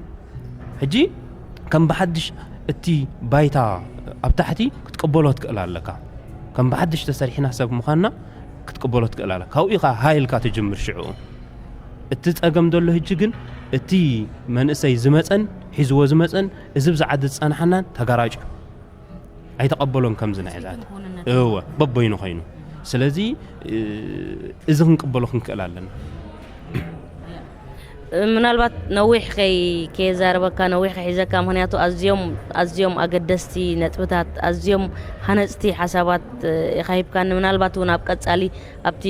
ሕጂ ከም ብሓድሽ እቲ ባይታ ኣብ ታሕቲ ክትቅበሎ ትክእል ኣለካ። ከም ብሓድሽ ተሰሪሕና ሰብ ምዃንና ክትቅበሎ ትክእል ኣለካ። ካብኡ ኢኻ ሃይልካ ትጅምር ሽዕኡ። እቲ ጸገም ዘሎ ሕጂ ግን እቲ መንእሰይ ዝመጸን ሒዝዎ ዝመፀን እዚ ብዝዓዲ ዝፀናሓናን ተጋራጭ እዩ። ኣይተቐበሎን ከምዚ ናይ ዛት እወ በቦይኑ ኮይኑ። ስለዚ እዚ ክንቅበሎ ክንክእል ኣለና። ምናልባት ነዊሕ ከይ ከየዛረበካ ነዊሕ ከሒዘካ፣ ምክንያቱ ኣዝዮም ኣዝዮም ኣገደስቲ ነጥብታት፣ ኣዝዮም ሃነፅቲ ሓሳባት ኢካ ሂብካኒ። ምናልባት እውን ኣብ ቀፃሊ ኣብቲ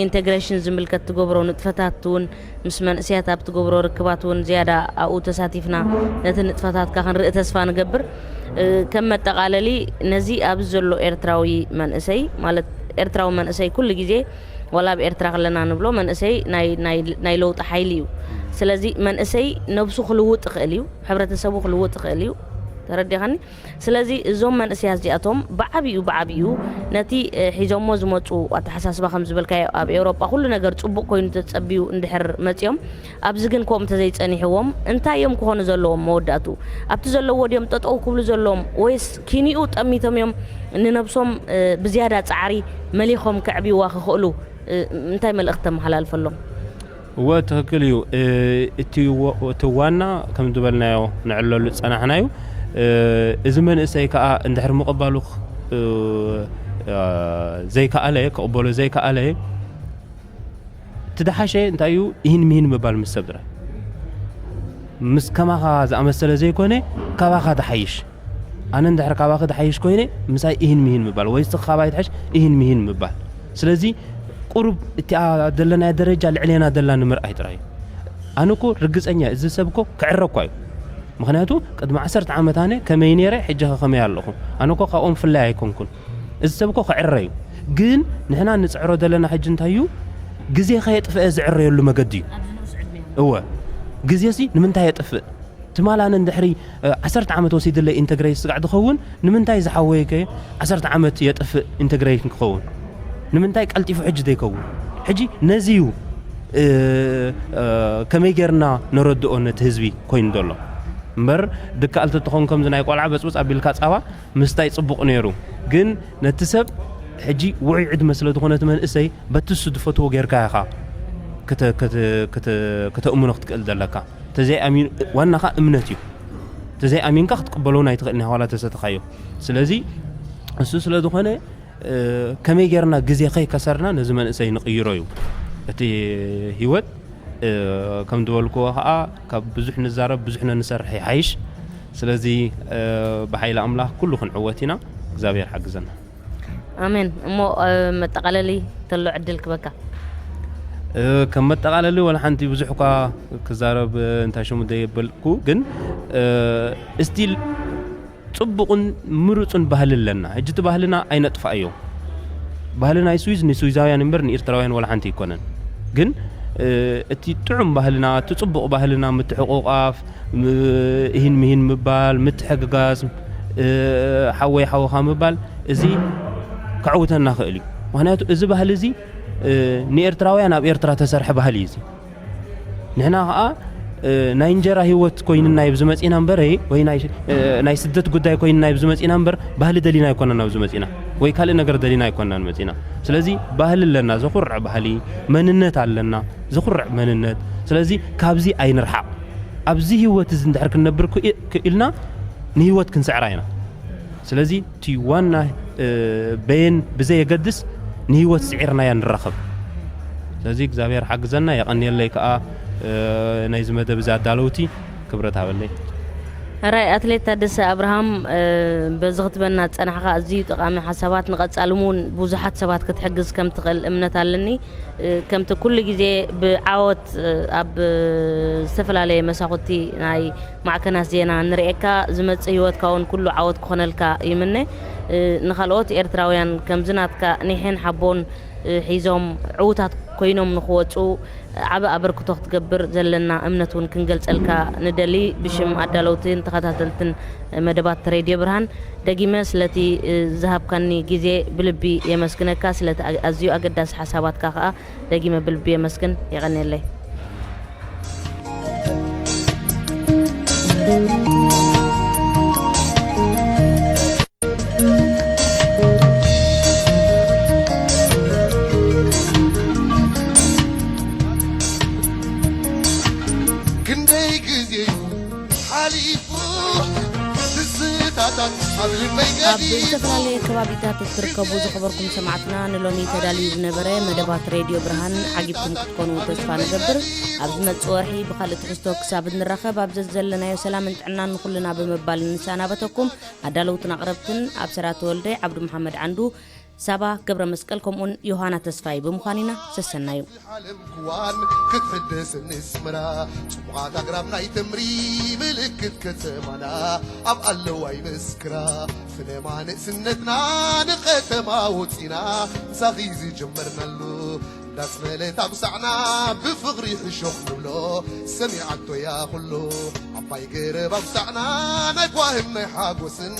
ኢንቴግሬሽን ዝምልከት ትገብሮ ንጥፈታት እውን ምስ መንእሰያት ኣብ ትገብሮ ርክባት እውን ዝያዳ ኣብኡ ተሳቲፍና ነቲ ንጥፈታትካ ክንርኢ ተስፋ ንገብር። ከም መጠቓለሊ ነዚ ኣብዚ ዘሎ ኤርትራዊ መንእሰይ ማለት ኤርትራዊ መንእሰይ ኩሉ ግዜ ዋላ ኣብ ኤርትራ ከለና ንብሎ መንእሰይ ናይ ለውጢ ሓይሊ እዩ። ስለዚ መንእሰይ ነብሱ ክልውጥ ይኽእል እዩ፣ ሕብረተሰቡ ክልውጥ ይኽእል እዩ። ተረዲኻኒ? ስለዚ እዞም መንእሰያት እዚኣቶም ብዓብኡ ብዓብኡ ነቲ ሒዞሞ ዝመፁ ኣተሓሳስባ ከም ዝበልካዮ ኣብ ኤውሮጳ ኩሉ ነገር ፅቡቅ ኮይኑ ተፀቢዩ እንድሕር መፅኦም ኣብዚ ግን ከምኡ እንተዘይፀኒሕዎም እንታይ እዮም ክኾኑ ዘለዎም መወዳእቱ ኣብቲ ዘለዎ ድዮም ጠጠው ክብሉ ዘለዎም ወይስ ኪኒኡ ጠሚቶም እዮም ንነብሶም ብዝያዳ ፃዕሪ መሊኾም ከዕብይዋ ክኽእሉ እንታይ መልእኽቲ ተመሓላልፈሎም? እወ ትኽክል እዩ። እቲ ዋና ከም ዝበልናዮ ንዕለሉ ዝፀናሕና እዩ። እዚ መንእሰይ ከዓ እንድሕር ምቕባሉ ዘይከኣለ ክቕበሎ ዘይከኣለ እቲ ደሓሸ እንታይ እዩ? ይህን ምሂን ምባል ምስ ሰብ ጥራይ ምስ ከማኻ ዝኣመሰለ ዘይኮነ ካባኻ ድሓይሽ ኣነ እንድሕር ካባኺ ድሓይሽ ኮይነ ምሳይ ኢሂን ሚሂን ምባል ወይ እስኺ ካባይ ትሕሽ ኢሂን ሚሂን ምባል። ስለዚ ቁሩብ እቲኣ ዘለናያ ደረጃ ልዕሌና ደላ ንምርኣይ ጥራይ እዩ። ኣነ እኮ ርግፀኛ እዚ ሰብ እኮ ክዕረ እኳ እዩ። ምክንያቱ ቅድሚ ዓሰርተ ዓመት ኣነ ከመይ ነይረ ሕጂ ከ ከመይ ኣለኹ። ኣነ እኮ ካብኦም ፍላይ ኣይኮንኩን። እዚ ሰብ እኮ ክዕረ እዩ። ግን ንሕና ንፅዕሮ ዘለና ሕጂ እንታይ እዩ? ግዜ ከየጥፍአ ዝዕረየሉ መገዲ እዩ። እወ ግዜ ሲ ንምንታይ የጥፍእ? ትማል ኣነ እንድሕሪ ዓሰርተ ዓመት ወሲድለይ ኢንተግሬት ስጋዕ ዝኸውን ንምንታይ ዝሓወየ ከ ዓሰርተ ዓመት የጥፍእ ኢንተግሬሽን ክኸውን ንምንታይ ቀልጢፉ ሕጂ ዘይከውን ሕጂ ነዚ እዩ ከመይ ጌርና ነረድኦ ነቲ ህዝቢ ኮይኑ ዘሎ እምበር ድካ ኣልተትኾን ከምዚ ናይ ቆልዓ በፅብፅ ኣቢልካ ፃባ ምስታይ ፅቡቕ ነይሩ ግን ነቲ ሰብ ሕጂ ውዑይ ዕድመ ስለ ዝኾነ እቲ መንእሰይ በቲ እሱ ዝፈትዎ ጌርካ ኢኻ ከተእምኖ ክትክእል ዘለካ ተዘይኣሚኑ ዋናኻ እምነት እዩ። ተዘይኣሚንካ ክትቅበሎ ናይ ትኽእል ናይ ዋላ ተሰተኻዮ። ስለዚ እሱ ስለ ዝኾነ ከመይ ጌርና ግዜ ከይከሰርና ነዚ መንእሰይ ንቕይሮ እዩ እቲ ህይወት። ከም ዝበልክዎ ከዓ ካብ ብዙሕ ንዛረብ ብዙሕ ነንሰርሕ ይሓይሽ። ስለዚ ብሓይሊ ኣምላኽ ኩሉ ክንዕወት ኢና። እግዚኣብሔር ሓግዘና። ኣሜን። እሞ መጠቓለሊ ተሎ ዕድል ክበካ። ከም መጠቓለሊ ወላ ሓንቲ ብዙሕ እኳ ክዛረብ እንታይ ሽሙ ደየበልኩ ግን ስቲል ፅቡቕን ምሩፅን ባህሊ ኣለና። ሕጂ እቲ ባህልና ኣይነጥፋእዮ። ባህሊ ናይ ስዊዝ ንስዊዛውያን እምበር ንኤርትራውያን ወላ ሓንቲ ኣይኮነን። ግን እቲ ጥዑም ባህልና እቲ ፅቡቕ ባህልና ምትሕቑቓፍ እሂን ምሂን ምባል፣ ምትሕግጋዝ፣ ሓወይ ሓውኻ ምባል እዚ ከዕውተና ክእል እዩ። ምክንያቱ እዚ ባህሊ እዚ ንኤርትራውያን ኣብ ኤርትራ ተሰርሐ ባህሊ እዩ እዚ። ንሕና ከዓ ናይ እንጀራ ህይወት ኮይንና እዩ ዝመፂና እምበር ወይ ናይ ስደት ጉዳይ ኮይንና እዩ ዝመፂና እምበር ባህሊ ደሊና ኣይኮነና ኣብዚ መፂና ወይ ካልእ ነገር ደሊና ኣይኮንናን መፂና። ስለዚ ባህሊ ኣለና፣ ዘኹርዕ ባህሊ መንነት ኣለና። ዘኹርዕ መንነት። ስለዚ ካብዚ ኣይንርሓቕ። ኣብዚ ህይወት እዚ እንድሕር ክንነብር ክኢልና ንህይወት ክንስዕራ ኢና። ስለዚ እቲ ዋና በየን ብዘየገድስ ንህይወት ስዒርናያ ንራኸብ። ስለዚ እግዚኣብሔር ሓግዘና። የቐንየለይ ከዓ ናይዚ መደብ እዚ ኣዳለውቲ ክብረት ሃበለይ። ሕራይ ኣትሌት ታደሰ ኣብርሃም በዚ ክትበና ዝፀናሕኻ ኣዝዩ ጠቓሚ ሓሳባት ንቐፃሊ እውን ብዙሓት ሰባት ክትሕግዝ ከም ትኽእል እምነት ኣለኒ። ከምቲ ኩሉ ግዜ ብዓወት ኣብ ዝተፈላለየ መሳኹቲ ናይ ማዕከናት ዜና ንርእየካ ዝመጽእ ህይወትካ እውን ኩሉ ዓወት ክኾነልካ ይምነ። ንኻልኦት ኤርትራውያን ከምዚ ናትካ ኒሕን ሓቦን ሒዞም ዕዉታት ኮይኖም ንኽወጹ ዓቢ ኣበርክቶ ክትገብር ዘለና እምነት እውን ክንገልጸልካ ንደሊ። ብሽም ኣዳለውትን ተኸታተልትን መደባት ሬድዮ ብርሃን ደጊመ ስለቲ ዝሃብካኒ ግዜ ብልቢ የመስግነካ። ስለቲ ኣዝዩ ኣገዳሲ ሓሳባትካ ከኣ ደጊመ ብልቢ የመስግን። የቐንየለይ። ክንደይ ግዜ ሓሊ ኣብ ልበይ ኣብ ገዲፉ ዝተፈላለየ ከባቢታት እትርከቡ ዝኸበርኩም ሰማዕትና፣ ንሎሚ ተዳልዩ ዝነበረ መደባት ሬድዮ ብርሃን ዓጊብኩም ክትኮኑ ተስፋ ንገብር። ኣብ ዝመጽእ ወርሒ ብኻልእ ትሕዝቶ ክሳብ እንራኸብ፣ ኣብ ዘዘለናዮ ሰላምን ጥዕናን ንኹልና ብምባል ንሰናበተኩም። ኣዳለውትን ኣቕረብትን ኣብሰራ ተወልደ፣ ዓብዱ መሓመድ ዓንዱ፣ ሳባ ገብረ መስቀል፣ ከምኡውን ዮሃና ተስፋይ ብምዃን ኢና። ሰሰናዩ። ዓለም ክዋን ክትሕደስ ንስምራ፣ ጽቡቓት ኣግራብ ናይ ተምሪ ምልክት ከተማና፣ ኣብ ኣለዋ ይመስክራ። ፍለማ ንእስነትና ንኸተማ ወጺና፣ ምሳኺ ዝጀመርናሉ፣ እንዳስመለት ኣብ ሳዕና ብፍቕሪ ሕሾኽ ንብሎ፣ ሰሚዓቶ እያ ኩሉ። ዓባይ ገረብ ኣብ ሳዕና ናይ ጓህን ናይ ሓጎስን፣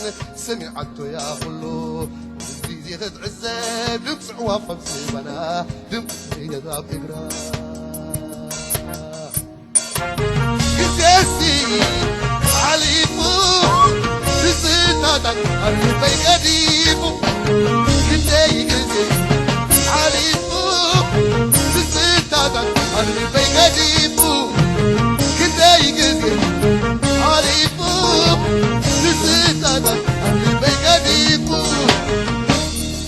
ሰሚዓቶ እያ ኩሉ። ግዜ ክትዕዘብ ድምፂ ዕዋፍ ኣብ ዝባና፣ ድምፂ ስየት ኣብ እግራ። ግዜሲ ሓሊፉ ትዝታታት ኣብ ልበይ ገዲፉ። ክንደይ ግዜ ሓሊፉ ትዝታታት ኣብ ልበይ ገዲፉ።